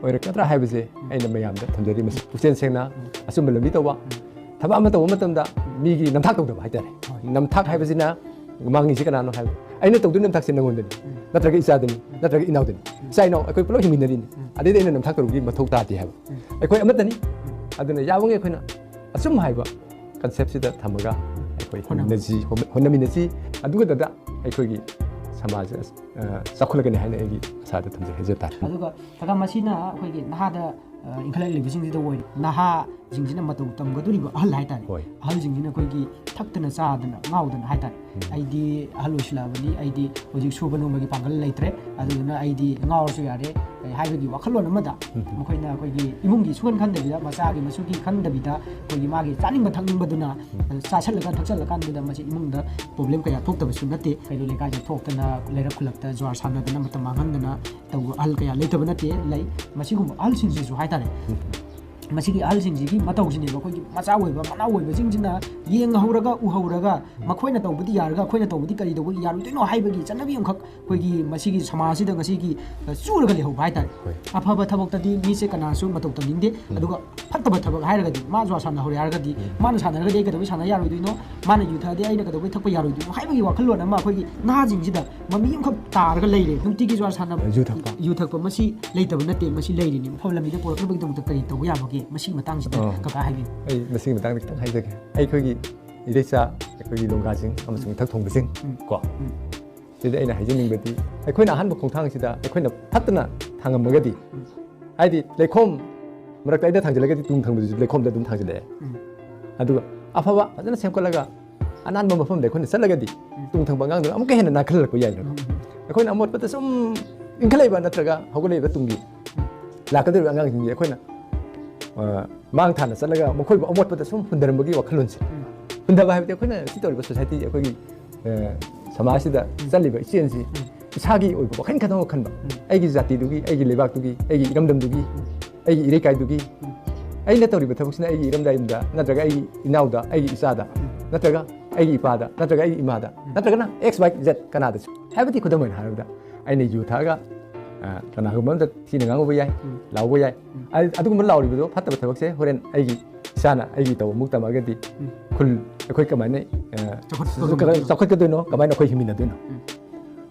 ꯑꯣꯏꯔꯛꯀꯗ꯭ꯔꯥ ꯍꯥꯏꯕꯁꯦ ꯎꯝ꯫ ꯑꯩꯅ ꯃꯌꯥꯝꯗ ꯊꯝꯖꯔꯤ꯫ ꯃꯁꯤ ꯄꯨꯛꯆꯦꯜ ꯁꯦꯡꯅ ꯎꯝ꯫ ꯑꯆꯨꯝꯕ ꯂꯝꯕꯤ ꯇꯧꯕ, ꯎꯝ꯫ ꯊꯕꯛ ꯑꯃ ꯇꯧꯕ ꯃꯇꯝꯗ ꯃꯤꯒꯤ ꯅꯝꯊꯥꯛ ꯇꯧꯗꯕ ꯍꯥꯏꯇꯥꯔꯦ꯫ ꯍꯣꯏ꯫ ꯅꯝꯊꯥꯛ ꯍꯥꯏꯕꯁꯤꯅ ꯃꯥꯡꯉꯤꯁꯤ ꯀꯅꯥꯅꯣ ꯍꯥꯏꯕ, ꯑꯩꯅ ꯇꯧꯗꯣꯏ ꯅꯝꯊꯥꯛꯁꯦ ꯅꯪꯉꯣꯟꯗꯅꯤ, ꯎꯝ꯫ ꯅꯠꯇ꯭ꯔꯒ ꯏꯆꯥꯗꯅꯤ, ꯎꯝ꯫ ꯅꯠꯇ꯭ꯔꯒ ꯏꯅꯥꯎꯗꯅꯤ꯫ ꯎꯝ꯫ ꯏꯆꯥ ꯏꯅꯥꯎ ꯑꯩꯈꯣꯏ ꯄꯨꯂꯞ ꯍꯤꯡꯃꯤꯟꯅꯔꯤꯅꯤ꯫ ꯎꯝ꯫ ꯑꯗꯩꯗꯤ ꯑꯩꯅ ꯅꯝꯊꯥꯛ ꯇꯧꯔꯨꯕꯒꯤ ꯃꯊꯧ ꯇꯥꯗꯦ ꯍꯥꯏꯕ꯫ ꯎꯝ꯫ ꯑꯩꯈꯣꯏ ꯑꯃꯠꯇꯅꯤ꯫ ꯎꯝ꯫ ꯑꯗꯨꯅ ꯌꯥꯕꯉꯩ ꯑꯩꯈꯣꯏꯅ ꯑꯆꯨꯝ ꯍꯥꯏꯕ concept ꯁꯤꯗ ꯊꯝꯃꯒ ꯑꯩꯈꯣꯏ ꯍꯣꯠꯅꯕ꯫ ꯍꯤꯡꯃꯤꯟꯅꯁꯤ, ꯍꯣꯠꯅꯃꯤꯟꯅꯁꯤ꯫ ꯑꯗꯨꯒꯗꯗ ꯑꯩꯈꯣꯏꯒꯤ ꯁꯃꯥꯖ ꯑꯁ-, ꯑ, ꯆꯥꯎꯈꯠꯂꯛꯀꯅꯤ ꯍꯥꯏꯅ ꯑꯩꯒꯤ ꯑꯁꯥꯗ ꯊꯝꯖꯩ ꯍꯥꯏꯖ ꯇꯥꯔꯦ꯫ ꯑꯗꯨꯒ ꯀꯀꯥ, ꯃꯁꯤꯅ ꯑꯩꯈꯣꯏꯒꯤ ꯅꯍꯥꯗ, ꯑ, ꯏꯟꯈꯠꯂꯛꯂꯤꯕꯁꯤꯡꯁꯤꯗ ꯑꯣꯏꯔꯦ꯫ ꯅꯍꯥꯁꯤꯡꯁꯤꯅ ꯃꯇꯧ ꯇꯝꯒꯗꯧꯔꯤꯕ ꯑꯍꯜ ꯍꯥꯏꯇꯥꯔꯦ꯫ ꯍꯣꯏ꯫ ꯑꯍꯜꯁꯤꯡꯁꯤꯅ ꯑꯩꯈꯣꯏꯒꯤ ꯊꯛꯇꯅ ꯆꯥꯗꯅ ꯉꯥꯎꯗꯅ ꯍꯥꯏꯇꯥꯔꯦ꯫ ꯎꯝ꯫ "ꯑꯩꯗꯤ ꯑꯍꯜ ꯑꯣꯏꯁꯤꯜꯂꯛꯑꯕꯅꯤ, ꯑꯩꯗꯤ ꯍꯧꯖꯤꯛ ꯁꯨꯕ ꯅꯣꯝꯕꯒꯤ ꯄꯥꯡꯒꯜ ꯂꯩꯇ꯭ꯔꯦ, ꯑꯗꯨꯗꯨꯅ ꯑꯩꯗꯤ ꯉꯥꯎꯔꯁꯨ ꯌꯥꯔꯦ" ꯍꯥꯏꯕꯒꯤ ꯋꯥꯈꯜꯂꯣꯟ ꯑꯃꯗ ꯎꯝ꯫ ꯃꯈꯣꯏꯅ ꯑꯩꯈꯣꯏꯒꯤ ꯏꯃꯨꯡꯒꯤ ꯁꯨꯡꯈꯟ ꯈꯟꯗꯕꯤꯗ, ꯃꯆꯥꯒꯤ ꯃꯁꯨꯒꯤ ꯈꯟꯗꯕꯤꯗ, ꯑꯩꯈꯣꯏꯒꯤ ꯃꯥꯒꯤ ꯆꯥꯅꯤꯡꯕ ꯊꯛꯅꯤꯡꯕꯗꯨꯅ ꯎꯝ꯫ ꯆꯥꯁꯜꯂꯒ ꯊꯛꯆꯜꯂꯀꯥꯟꯗꯨꯗ ꯃꯁꯤ ꯏꯃꯨꯡꯗ ꯄ꯭ꯔꯣꯕ꯭ꯂꯦꯝ ꯀꯌꯥ ꯊꯣꯛꯇꯕꯁꯨ ꯅꯠꯇꯦ꯫ ꯀꯩꯔꯣꯜ ꯂꯩꯀꯥꯏꯗ ꯊꯣꯛꯇꯅ, ꯂꯩꯔꯛ ꯈꯨꯜꯂꯛꯇ ꯖꯨꯋꯥꯔ ꯁꯥꯟꯅꯗꯅ ꯃꯇꯝ ꯃꯥꯡꯍꯟꯗꯅ ꯇꯧꯕ ꯑꯍꯜ ꯀꯌꯥ ꯂꯩꯇꯕ ꯅꯠꯇꯦ, ꯂꯩ꯫ ꯃꯁꯤꯒꯨꯝꯕ ꯑꯍꯜꯁꯤꯡꯁꯤꯁꯨ ꯍꯥꯏꯇꯥꯔꯦ, ꯎꯝ꯫ ꯃꯁꯤꯒꯤ ꯑꯍꯜꯁꯤꯡꯁꯤꯒꯤ ꯃꯇꯧꯁꯤꯅꯦꯕ ꯑꯩꯈꯣꯏꯒꯤ ꯃꯆꯥ ꯑꯣꯏꯕ, ꯃꯅꯥꯎ ꯑꯣꯏꯕꯁꯤꯡꯁꯤꯅ ꯌꯦꯡꯍꯧꯔꯒ, ꯎꯍꯧꯔꯒ, ꯃꯈꯣꯏꯅ ꯇꯧꯕꯗꯤ ꯌꯥꯔꯒ ꯑꯩꯈꯣꯏꯅ ꯇꯧꯕꯗꯤ ꯀꯔꯤ ꯇꯧꯕꯒꯤ ꯌꯥꯔꯣꯏꯗꯣꯏꯅꯣ ꯍꯥꯏꯕꯒꯤ ꯆꯠꯅꯕꯤ ꯑꯃꯈꯛ ꯑꯩꯈꯣꯏꯒꯤ ꯃꯁꯤꯒꯤ ꯁꯃꯥꯖꯁꯤꯗ ꯉꯁꯤꯒꯤ, ꯑ, ꯆꯨꯔꯒ ꯂꯩꯍꯧꯕ ꯍꯥꯏꯇꯥꯔꯦ꯫ ꯍꯣꯏ꯫ ꯑꯐꯕ ꯊꯕꯛꯇꯗꯤ ꯃꯤꯁꯦ ꯀꯅꯥꯁꯨ ꯃꯇꯧ ꯇꯝꯅꯤꯡꯗꯦ, ꯎꯝ꯫ ꯑꯗꯨꯒ ꯐꯠꯇꯕ ꯊꯕꯛ ꯍꯥꯏꯔꯒꯗꯤ ꯃꯥ ꯖꯨꯋꯥ ꯁꯥꯟꯅꯍꯧꯔꯦ ꯍꯥꯏꯔꯒꯗꯤ, ꯎꯝ꯫ ꯃꯥꯅ ꯁꯥꯟꯅꯔꯒꯗꯤ ꯑꯩ ꯀꯩꯗꯧꯕꯩ ꯁꯥꯟꯅ ꯌꯥꯔꯣꯏꯗꯣꯏꯅꯣ, ꯃꯥꯅ ꯌꯨ ꯊꯛꯑꯗꯤ ꯑꯩꯅ ꯀꯩꯗꯧꯕꯩ ꯊꯛꯄ ꯌꯥꯔꯣꯏꯗꯣꯏꯅꯣ ꯍꯥꯏꯕꯒꯤ ꯋꯥꯈꯜꯂꯣꯟ ꯑꯃ ꯑꯩꯈꯣꯏꯒꯤ ꯅꯍꯥꯁꯤꯡꯁꯤꯗ ꯃꯃꯤ ꯑꯃꯈꯛ ꯇꯥꯔꯒ ꯂꯩꯔꯦ꯫ ꯅꯨꯡꯇꯤꯒꯤ ꯖꯨꯋꯥꯔ ꯁꯥꯟꯅꯕ, ꯌꯨ ꯊꯛꯄ꯫ ꯌꯨ ꯊꯛꯄ ꯃꯁꯤ ꯂꯩꯇꯕ ꯅꯠꯇꯦ, ꯃꯁꯤ ꯂꯩꯔꯤꯅꯤ꯫ ꯑꯐꯕ ꯂꯝꯕꯤꯗ ꯄꯨꯔꯛꯅꯕꯒꯤꯗꯃꯛꯇ ꯀꯔꯤ ꯇꯧꯕ ꯌꯥꯕꯒꯦ? ꯃꯁꯤꯒꯤ ꯃꯇꯥꯡꯁꯤꯗ ꯑꯣ꯫ ꯀꯀꯥ ꯍꯥꯏꯕꯤꯌꯨ꯫ ꯑꯩ ꯃꯁꯤꯒꯤ ꯃꯇꯥꯡꯗ ꯈꯤꯇꯪ ꯍꯥꯏꯖꯒꯦ꯫ ꯑꯩꯈꯣꯏꯒꯤ ꯏꯔꯩꯆꯥ, ꯑꯩꯈꯣꯏꯒꯤ ꯂꯣꯡꯒꯥꯁꯤꯡ ꯑꯃꯁꯨꯡ ꯏꯊꯛ ꯊꯣꯡꯕꯁꯤꯡ ꯎꯝ꯫ ꯀꯣ꯫ ꯎꯝ꯫ ꯁꯤꯗ ꯑꯩꯅ ꯍꯥꯏꯖꯅꯤꯡꯕꯗꯤ, ꯑꯩꯈꯣꯏꯅ ꯑꯍꯥꯟꯕ ꯈꯣꯡꯊꯥꯡꯁꯤꯗ ꯑꯩꯈꯣꯏꯅ ꯐꯠꯇꯅ ꯊꯥꯡꯉꯝꯃꯒꯗꯤ, ꯎꯝ꯫ ꯍꯥꯏꯗꯤ ꯂꯩꯈꯣꯝ ꯃꯔꯛꯇ ꯑꯩꯅ ꯊꯥꯡꯖꯤꯜꯂꯒꯗꯤ ꯇꯨꯡ ꯊꯪꯕꯗꯨꯁꯨ ꯂꯩꯈꯣꯝꯗ ꯑꯗꯨꯝ ꯊꯥꯡꯖꯤꯜꯂꯛꯑꯦ꯫ ꯎꯝ꯫ ꯑꯗꯨꯒ ꯑꯐꯕ ꯐꯖꯅ ꯁꯦꯝꯒꯠꯂꯒ ꯑꯅꯥꯟꯕ ꯃꯐꯝꯗ ꯑꯩꯈꯣꯏꯅ ꯆꯠꯂꯒꯗꯤ ꯎꯝ꯫ ꯇꯨꯡ ꯊꯪꯕ ꯑꯉꯥꯡꯗꯨꯅ ꯑꯃꯨꯛꯀ ꯍꯦꯟꯅ ꯅꯥꯟꯈꯠꯍꯜꯂꯛꯄ ꯌꯥꯏꯗꯅꯀꯣ꯫ ꯎꯝ꯫ ꯑꯩꯈꯣꯏꯅ ꯑꯃꯣꯠꯄꯗ ꯁꯨꯝ ꯏꯟꯈꯠꯂꯛꯏꯕ ꯅꯠꯇ꯭ꯔꯒ ꯍꯧꯒꯠꯂꯛꯏꯕ ꯇꯨꯡꯒꯤ ꯂꯥꯛꯀꯗꯧꯔꯤꯕ ꯑꯉꯥꯡꯁꯤꯡꯁꯦ ꯑꯩꯈꯣꯏꯅ, ꯑ, ꯃꯥꯡ ꯊꯥꯅ ꯆꯠꯂꯒ ꯃꯈꯣꯏꯕꯨ ꯑꯃꯣꯠꯄꯗ ꯁꯨꯝ ꯍꯨꯟꯊꯔꯝꯕꯒꯤ ꯋꯥꯈꯜꯂꯣꯟꯁꯦ꯫ ꯎꯝ꯫ ꯍꯨꯟꯊꯕ ꯍꯥꯏꯕꯗꯤ ꯑꯩꯈꯣꯏꯅ ꯁꯤ ꯇꯧꯔꯤꯕ ꯁꯣꯁꯥꯏꯇꯤ, ꯑꯩꯈꯣꯏꯒꯤ, ꯑ, ꯁꯃꯥꯖꯁꯤꯗ ꯎꯝ꯫ ꯆꯠꯂꯤꯕ ꯏꯆꯦꯜꯁꯤ ꯎꯝ꯫ ꯏꯁꯥꯒꯤ ꯑꯣꯏꯕ ꯋꯥꯈꯜ ꯈꯛꯇꯃꯛ ꯈꯟꯕ꯫ ꯎꯝ꯫ ꯑꯩꯒꯤ ꯖꯥꯇꯤꯗꯨꯒꯤ, ꯑꯩꯒꯤ ꯂꯩꯕꯥꯛꯇꯨꯒꯤ, ꯑꯩꯒꯤ ꯏꯔꯝꯗꯝꯗꯨꯒꯤ, ꯎꯝ꯫ ꯑꯩꯒꯤ ꯏꯔꯩꯀꯥꯏꯗꯨꯒꯤ, ꯎꯝ꯫ ꯑꯩꯅ ꯇꯧꯔꯤꯕ ꯊꯕꯛꯁꯤꯅ ꯑꯩꯒꯤ ꯏꯔꯝꯗꯝꯗ ꯅꯠꯇ꯭ꯔꯒ ꯑꯩꯒꯤ ꯏꯅꯥꯎꯗ, ꯑꯩꯒꯤ ꯏꯆꯥꯗ, ꯎꯝ꯫ ꯅꯠꯇ꯭ꯔꯒ ꯑꯩꯒꯤ ꯏꯄꯥꯗ, ꯅꯠꯇ꯭ꯔꯒ ꯑꯩꯒꯤ ꯏꯃꯥꯗ, ꯎꯝ꯫ ꯅꯠꯇ꯭ꯔꯒꯅ X Y Z ꯀꯅꯥꯗꯁꯨ꯫ ꯍꯥꯏꯕꯗꯤ ꯈꯨꯗꯝ ꯑꯣꯏꯅ ꯍꯥꯏꯔꯕꯗ, ꯑꯩꯅ ꯌꯨ ꯊꯛꯑꯒ, ꯑ, ꯀꯅꯥꯒꯨꯝꯕ ꯑꯃꯗ ꯊꯤꯅ ꯉꯥꯡꯉꯨꯕ ꯌꯥꯏ, ꯎꯝ꯫ ꯂꯥꯎꯕ ꯌꯥꯏ꯫ ꯎꯝ꯫ ꯑ-, ꯑꯗꯨꯒꯨꯝꯕ ꯂꯥꯎꯔꯤꯕꯗꯣ, ꯐꯠꯇꯕ ꯊꯕꯛꯁꯦ ꯍꯣꯔꯦꯟ ꯑꯩꯒꯤ ꯏꯆꯥꯅ ꯑꯩꯒꯤ ꯇꯧꯕ ꯑꯃꯨꯛ ꯇꯝꯃꯒꯗꯤ ꯎꯝ꯫ ꯈꯨꯜ ꯑꯩꯈꯣꯏ ꯀꯃꯥꯏꯅ, ꯑ, ꯆꯥꯎꯈꯠꯀꯗꯣꯏꯅꯣ? ꯆꯥꯎꯈꯠꯀꯗꯣꯏꯅꯣ? ꯀꯃꯥꯏꯅ ꯑꯩꯈꯣꯏ ꯍꯤꯡꯃꯤꯟꯅꯗꯣꯏꯅꯣ? ꯎꯝ꯫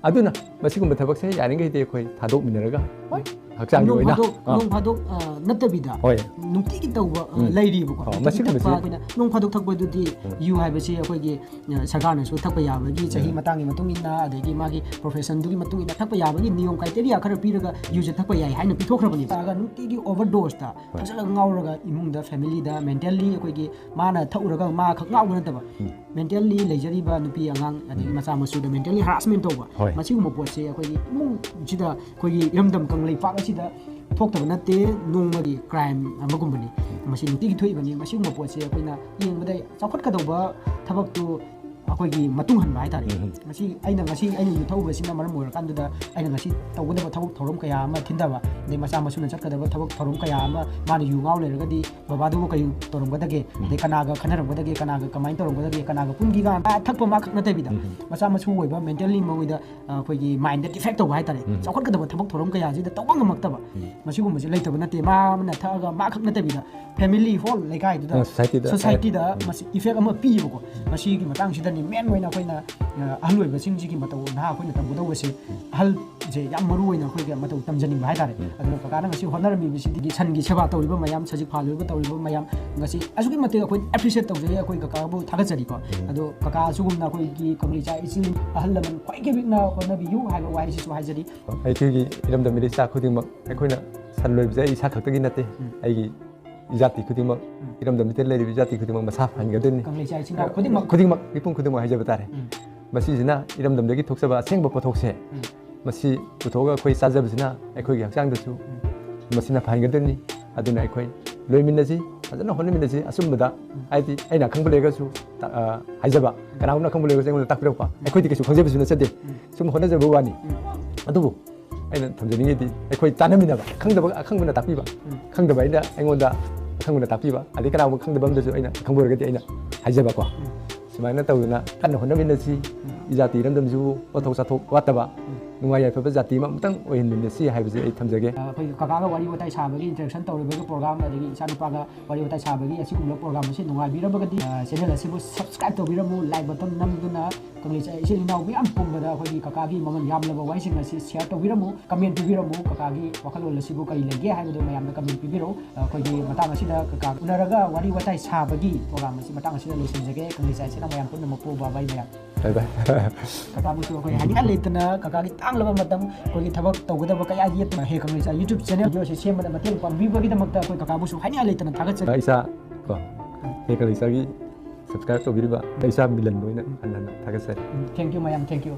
ꯑꯗꯨꯅ ꯃꯁꯤꯒꯨꯝꯕ ꯊꯕꯛꯁꯦ ꯌꯥꯔꯤꯈꯩꯗꯤ ꯑꯩꯈꯣꯏ ꯊꯥꯗꯣꯛꯃꯤꯟꯅꯔꯒ, ꯍꯣꯏ, ꯍꯛꯆꯥꯡꯒꯤ ꯅꯣꯡ ꯑꯣꯏꯅ, ꯐꯥꯗꯣꯛ ꯑꯥ, ꯅꯣꯡ ꯐꯥꯗꯣꯛ ꯑ, ꯅꯠꯇꯕꯤꯗ ꯍꯣꯏ, ꯅꯨꯡꯇꯤꯒꯤ ꯇꯧꯕ ꯑ, ꯎꯝ, ꯂꯩꯔꯤꯕꯀꯣ꯫ ꯑꯣ, ꯅꯨꯡꯇꯤꯒꯤ ꯃꯁꯤꯒꯨꯝꯕꯁꯦ ꯊꯛꯄ ꯑꯩꯈꯣꯏꯅ ꯅꯣꯡ ꯐꯥꯗꯣꯛ ꯊꯛꯄꯗꯨꯗꯤ ꯎꯝ, ꯌꯨ ꯍꯥꯏꯕꯁꯤ ꯑꯩꯈꯣꯏꯒꯤ ꯑ, ꯁꯔꯀꯥꯔꯅꯁꯨ ꯊꯛꯄ ꯌꯥꯕꯒꯤ ꯆꯍꯤ ꯎꯝ, ꯃꯇꯥꯡꯒꯤ ꯃꯇꯨꯡ ꯏꯟꯅ, ꯑꯗꯒꯤ ꯃꯥꯒꯤ professionꯗꯨꯒꯤ ꯃꯇꯨꯡ ꯏꯟꯅ ꯊꯛꯄ ꯌꯥꯕꯒꯤ ꯅꯤꯌꯣꯝ criteria ꯈꯔ ꯄꯤꯔꯒ ꯌꯨꯁꯦ ꯊꯛꯄ ꯌꯥꯏ ꯍꯥꯏꯅ ꯄꯤꯊꯣꯛꯈ꯭ꯔꯕꯅꯦꯕ꯫ ꯆꯥꯒ ꯅꯨꯡꯇꯤꯒꯤ overdoseꯇ ꯍꯣꯏ, ꯊꯛꯆꯜꯂꯒ ꯉꯥꯎꯔꯒ ꯏꯃꯨꯡꯗ, familyꯗ mentally ꯑꯩꯈꯣꯏꯒꯤ ꯃꯥꯅ ꯊꯛꯎꯔꯒ ꯃꯥ ꯈꯛ ꯉꯥꯎꯕ ꯅꯠꯇꯕ, ꯎꯝ, mentally ꯂꯩꯖꯔꯤꯕ ꯅꯨꯄꯤ ꯑꯉꯥꯡ ꯑꯗꯒꯤ ꯎꯝ, ꯃꯆꯥ ꯃꯁꯨꯗ mentally harassment ꯇꯧꯕ, ꯍꯣꯏ, ꯃꯁꯤꯒꯨꯝꯕ ꯄꯣꯠꯁꯦ ꯑꯩꯈꯣꯏꯒꯤ ꯏꯃꯨꯡꯁꯤꯗ, ꯑꯩꯈꯣꯏꯒꯤ ꯏꯔꯝꯗꯝ ꯀꯪꯂꯩꯄꯥꯛ ꯑꯁꯤꯗ ꯊꯣꯛꯇꯕ ꯅꯠꯇꯦ꯫ ꯅꯣꯡꯃꯒꯤ crime ꯑꯃꯒꯨꯝꯕꯅꯤ꯫ ꯃꯁꯤ ꯅꯨꯡꯇꯤꯒꯤ ꯊꯣꯛꯏꯕꯅꯤ꯫ ꯃꯁꯤꯒꯨꯝꯕ ꯄꯣꯠꯁꯦ ꯑꯩꯈꯣꯏꯅ ꯌꯦꯡꯕꯗ ꯆꯥꯎꯈꯠꯀꯗꯧꯕ ꯊꯕꯛꯇꯨ ꯑꯩꯈꯣꯏꯒꯤ ꯃꯇꯨꯡ ꯍꯟꯕ ꯍꯥꯏꯇꯥꯔꯦ꯫ ꯎꯝ꯫ ꯃꯁꯤ ꯑꯩꯅ ꯉꯁꯤ ꯑꯩꯅ ꯌꯨ ꯊꯛꯎꯕꯁꯤꯅ ꯃꯔꯝ ꯑꯣꯏꯔꯀꯥꯟꯗꯨꯗ ꯑꯩꯅ ꯉꯁꯤ ꯇꯧꯒꯗꯕ ꯊꯕꯛ ꯊꯧꯔꯝ ꯀꯌꯥ ꯑꯃ ꯊꯤꯟꯊꯕ, ꯑꯗꯩ ꯃꯆꯥ ꯃꯁꯨꯅ ꯆꯠꯀꯗꯕ ꯊꯕꯛ ꯊꯧꯔꯝ ꯀꯌꯥ ꯑꯃ ꯃꯥꯅ ꯌꯨ ꯉꯥꯎ ꯂꯩꯔꯒꯗꯤ ꯕꯕꯥꯗꯨꯕꯨ ꯀꯔꯤ ꯇꯧꯔꯝꯒꯗꯒꯦ? ꯎꯝ꯫ ꯑꯗꯩ ꯀꯅꯥꯒ ꯈꯟꯅꯔꯝꯒꯗꯒꯦ? ꯀꯅꯥꯒ ꯀꯃꯥꯏꯅ ꯇꯧꯔꯝꯒꯗꯒꯦ? ꯀꯅꯥꯒ ꯄꯨꯟꯈꯤꯒ? ꯊꯛꯄ ꯃꯥ ꯈꯛ ꯅꯠꯇꯕꯤꯗ, ꯎꯝ, ꯃꯆꯥ ꯃꯁꯨ ꯑꯣꯏꯕ mentally ꯃꯉꯣꯏꯗ, ꯑ, ꯑꯩꯈꯣꯏꯒꯤ mindꯗ defect ꯇꯧꯕ ꯍꯥꯏꯇꯥꯔꯦ꯫ ꯎꯝ꯫ ꯆꯥꯎꯈꯠꯀꯗꯕ ꯊꯕꯛ ꯊꯧꯔꯝ ꯀꯌꯥꯁꯤꯗ ꯇꯧꯕ ꯉꯝꯃꯛꯇꯕ, ꯎꯝ, ꯃꯁꯤꯒꯨꯝꯕꯁꯦ ꯂꯩꯇꯕ ꯅꯠꯇꯦ꯫ ꯃꯥ ꯑꯃꯅ ꯊꯛꯑꯒ ꯃꯥ ꯈꯛ ꯅꯠꯇꯕꯤꯗ family, whole ꯂꯩꯀꯥꯏꯗꯨꯗ, ꯑ, societyꯗ, societyꯗ, ꯎꯝ, ꯃꯁꯤ effect ꯑꯃ ꯄꯤꯌꯦꯕꯀꯣ꯫ ꯃꯁꯤꯒꯤ ꯃꯇꯥꯡꯁꯤꯗꯅꯤ main ꯑꯣꯏꯅ ꯑꯩꯈꯣꯏꯅ, ꯑ, ꯑꯍꯜ ꯑꯣꯏꯕꯁꯤꯡꯁꯤꯒꯤ ꯃꯇꯧ ꯅꯍꯥ ꯑꯩꯈꯣꯏꯅ ꯇꯝꯒꯗꯧꯕꯁꯦ꯫ ꯑꯍꯜꯁꯦ ꯌꯥꯝ ꯃꯔꯨ ꯑꯣꯏꯅ ꯑꯩꯈꯣꯏꯒꯤ ꯃꯇꯧ ꯇꯝꯖꯅꯤꯡꯕ ꯍꯥꯏꯇꯥꯔꯦ꯫ ꯎꯝ꯫ ꯑꯗꯨꯅ ꯀꯀꯥꯅ ꯉꯁꯤ ꯍꯣꯠꯅꯔꯝꯃꯤꯕꯁꯤꯗꯤ ꯁꯟꯒꯤ ꯁꯦꯕꯥ ꯇꯧꯔꯤꯕ ꯃꯌꯥꯝ, ꯁꯖꯤꯛ ꯐꯥꯜꯂꯤꯕ ꯇꯧꯔꯤꯕ ꯃꯌꯥꯝ, ꯉꯁꯤ ꯑꯁꯨꯛꯀꯤ ꯃꯇꯤꯛ ꯑꯩꯈꯣꯏ appreciate ꯇꯧꯖꯩ꯫ ꯑꯩꯈꯣꯏ ꯀꯀꯥꯕꯨ ꯊꯥꯒꯠꯆꯔꯤꯀꯣ꯫ ꯎꯝ꯫ ꯑꯗꯣ ꯀꯀꯥ ꯑꯁꯤꯒꯨꯝꯅ ꯑꯩꯈꯣꯏꯒꯤ ꯀꯪꯂꯩ ꯏꯆꯥ ꯏꯆꯤꯜ ꯑꯍꯜ ꯂꯃꯟ ꯈ꯭ꯋꯥꯏꯗꯒꯤ ꯄꯤꯛꯅ ꯍꯣꯠꯅꯕꯤꯌꯨ ꯍꯥꯏꯕ ꯋꯥꯍꯩꯁꯤꯁꯨ ꯍꯥꯏꯖꯔꯤ꯫ ꯑꯩꯈꯣꯏꯒꯤ ꯏꯔꯝꯗꯝ ꯏꯔꯩꯆꯥ ꯈꯨꯗꯤꯡꯃꯛ, ꯑꯩꯈꯣꯏꯅ ꯁꯟ ꯂꯣꯏꯕꯁꯦ ꯑꯩ ꯏꯁꯥ ꯈꯛꯇꯒꯤ ꯅꯠꯇꯦ꯫ ꯎꯝ꯫ ꯑꯩꯒꯤ ꯏꯖꯥꯇꯤ ꯈꯨꯗꯤꯡꯃꯛ, ꯎꯝ, ꯏꯔꯝꯗꯝꯁꯤꯗ ꯂꯩꯔꯤꯕ ꯏꯖꯥꯇꯤ ꯈꯨꯗꯤꯡꯃꯛ ꯃꯁꯥ ꯐꯍꯟꯒꯗꯣꯏꯅꯤ꯫ ꯀꯪꯂꯩ ꯏꯆꯥ ꯏꯆꯤꯜ ꯏꯅꯥꯎ ꯈꯨꯗꯤꯡꯃꯛ꯫ ꯈꯨꯗꯤꯡꯃꯛ, ꯃꯤꯄꯨꯝ ꯈꯨꯗꯤꯡꯃꯛ ꯍꯥꯏꯖꯕ ꯇꯥꯔꯦ꯫ ꯎꯝ꯫ ꯃꯁꯤꯁꯤꯅ ꯏꯔꯝꯗꯝꯗꯒꯤ ꯊꯣꯛꯆꯕ ꯑꯁꯦꯡꯕ ꯄꯣꯠꯊꯣꯛꯁꯦ, ꯎꯝ, ꯃꯁꯤ ꯄꯨꯊꯣꯛꯑꯒ ꯑꯩꯈꯣꯏ ꯆꯥꯖꯕꯁꯤꯅ ꯑꯩꯈꯣꯏꯒꯤ ꯍꯛꯆꯥꯡꯗꯁꯨ, ꯎꯝ, ꯃꯁꯤꯅ ꯐꯍꯟꯒꯗꯣꯏꯅꯤ꯫ ꯑꯗꯨꯅ ꯑꯩꯈꯣꯏ ꯂꯣꯏꯃꯤꯟꯅꯁꯤ, ꯐꯖꯅ ꯍꯣꯠꯅꯃꯤꯟꯅꯁꯤ꯫ ꯑꯆꯨꯝꯕꯗ, ꯎꯝ, ꯍꯥꯏꯗꯤ ꯑꯩꯅ ꯑꯈꯪꯕ ꯂꯩꯔꯒꯁꯨ ꯇ-, ꯑ, ꯍꯥꯏꯖꯕ, ꯎꯝ, ꯀꯅꯥꯒꯨꯝꯕꯅ ꯑꯈꯪꯕ ꯂꯩꯔꯒꯁꯨ ꯑꯩꯉꯣꯟꯗ ꯇꯥꯛꯄꯤꯔꯛꯄ, ꯎꯝ, ꯑꯩꯈꯣꯏꯗꯤ ꯀꯩꯁꯨ ꯈꯪꯖꯕꯁꯨ ꯅꯠꯆꯗꯦ꯫ ꯎꯝ꯫ ꯁꯨꯝ ꯍꯣꯠꯅꯖꯕ ꯋꯥꯅꯤ꯫ ꯎꯝ꯫ ꯑꯗꯨꯕꯨ ꯑꯩꯅ ꯊꯝꯖꯅꯤꯡꯉꯤꯗꯤ ꯑꯩꯈꯣꯏ ꯇꯥꯟꯅꯃꯤꯟꯅꯕ, ꯈꯪꯗꯕ ꯑꯈꯪꯕꯅ ꯇꯥꯛꯄꯤꯕ, ꯎꯝ, ꯈꯪꯗꯕ ꯑꯩꯅ ꯑꯩꯉꯣꯟꯗ ꯑꯈꯪꯕꯅ ꯇꯥꯛꯄꯤꯕ, ꯑꯗꯩ ꯀꯅꯥꯒꯨꯝꯕ ꯈꯪꯗꯕ ꯑꯃꯗꯁꯨ ꯑꯩꯅ ꯑꯈꯪꯕ ꯑꯣꯏꯔꯒꯗꯤ ꯑꯩꯅ ꯍꯥꯏꯖꯕꯀꯣ꯫ ꯎꯝ꯫ ꯁꯨꯃꯥꯏꯅ ꯇꯧꯗꯅ ꯀꯟꯅ ꯍꯣꯠꯅꯃꯤꯟꯅꯁꯤ꯫ ꯎꯝ꯫ ꯏꯖꯥꯇꯤ ꯏꯔꯝꯗꯝꯁꯤꯕꯨ ꯄꯣꯠꯊꯣꯛ ꯆꯥꯊꯣꯛ ꯋꯥꯠꯇꯕ, ꯎꯝ, ꯅꯨꯡꯉꯥꯏ ꯌꯥꯏꯐꯕ ꯖꯥꯇꯤ ꯑꯃ ꯑꯃꯨꯛꯇꯪ ꯑꯣꯏꯍꯟꯃꯤꯟꯅꯁꯤ ꯍꯥꯏꯕꯁꯦ ꯑꯩ ꯊꯝꯖꯒꯦ꯫ ꯑꯩꯈꯣꯏꯒꯤ ꯀꯀꯥꯒ ꯋꯥꯔꯤ ꯋꯥꯇꯥꯏ ꯁꯥꯕꯒꯤ, interaction ꯇꯧꯔꯤꯕꯒꯤ program, ꯑꯗꯒꯤ ꯏꯆꯥꯅꯨꯄꯥꯒ ꯋꯥꯔꯤ ꯋꯥꯇꯥꯏ ꯁꯥꯕꯒꯤ ꯑꯁꯤꯒꯨꯝꯕ program ꯑꯁꯤ ꯅꯨꯡꯉꯥꯏꯕꯤꯔꯕꯒꯗꯤ, ꯑ, channel ꯑꯁꯤꯕꯨ subscribe ꯇꯧꯕꯤꯔꯝꯃꯨ, like button ꯅꯝꯗꯨꯅ ꯀꯪꯂꯩ ꯏꯆꯤꯜ ꯏꯅꯥꯎ ꯃꯌꯥꯝ ꯄꯨꯝꯕꯗ ꯑꯩꯈꯣꯏꯒꯤ ꯀꯀꯥꯒꯤ ꯃꯃꯜ ꯌꯥꯝꯂꯕ ꯋꯥꯍꯩꯁꯤꯡ ꯑꯁꯤ share ꯇꯧꯕꯤꯔꯝꯃꯨ, comment ꯄꯤꯕꯤꯔꯝꯃꯨ, ꯀꯀꯥꯒꯤ ꯋꯥꯈꯜꯂꯣꯟ ꯑꯁꯤꯕꯨ ꯀꯔꯤ ꯂꯩꯒꯦ ꯍꯥꯏꯕꯗꯨ ꯃꯌꯥꯝꯅ comment ꯄꯤꯕꯤꯔꯛꯎ꯫ ꯑꯩꯈꯣꯏꯒꯤ ꯃꯇꯥꯡ ꯑꯁꯤꯗ ꯀꯀꯥ ꯎꯅꯔꯒ ꯋꯥꯔꯤ ꯋꯥꯇꯥꯏ ꯁꯥꯕꯒꯤ program ꯑꯁꯤ ꯃꯇꯥꯡ ꯑꯁꯤꯗ ꯂꯣꯏꯁꯤꯟꯖꯒꯦ꯫ ꯀꯪꯂꯩ ꯏꯆꯤꯜ ꯏꯅꯥꯎ ꯃꯌꯥꯝ ꯄꯨꯝꯅꯃꯛꯄꯨ bye bye ꯃꯌꯥꯝ꯫ Bye bye꯫ ꯀꯀꯥꯕꯨꯁꯨ ꯑꯩꯈꯣꯏ ꯍꯥꯏꯅꯤꯡꯉꯥꯏ ꯂꯩꯇꯅ, ꯀꯀꯥꯒꯤ ꯇꯥꯡꯂꯕ ꯃꯇꯝ, ꯑꯩꯈꯣꯏꯒꯤ ꯊꯕꯛ ꯇꯧꯒꯗꯕ ꯀꯌꯥ ꯌꯦꯠꯇꯨꯅ ꯍꯦ ꯀꯪꯂꯩ ꯏꯆꯥ YouTube channel video ꯑꯁꯤ ꯁꯦꯝꯕꯗ ꯃꯇꯦꯡ ꯄꯥꯡꯕꯤꯕꯒꯤꯗꯃꯛꯇ ꯑꯩꯈꯣꯏ ꯀꯀꯥꯕꯨꯁꯨ ꯍꯥꯏꯅꯤꯡꯉꯥꯏ ꯂꯩꯇꯅ ꯊꯥꯒꯠꯆꯔꯤ꯫ ꯏꯆꯥ ꯀꯣ, ꯍꯦ ꯀꯪꯂꯩ ꯏꯆꯥꯒꯤ subscribe ꯇꯧꯕꯤꯔꯤꯕ ꯏꯆꯥ ꯃꯤꯂꯟꯕꯨ ꯑꯩꯅ ꯍꯟꯅ ꯍꯟꯅ ꯊꯥꯒꯠꯆꯔꯤ꯫ Thank you ꯃꯌꯥꯝ, thank you꯫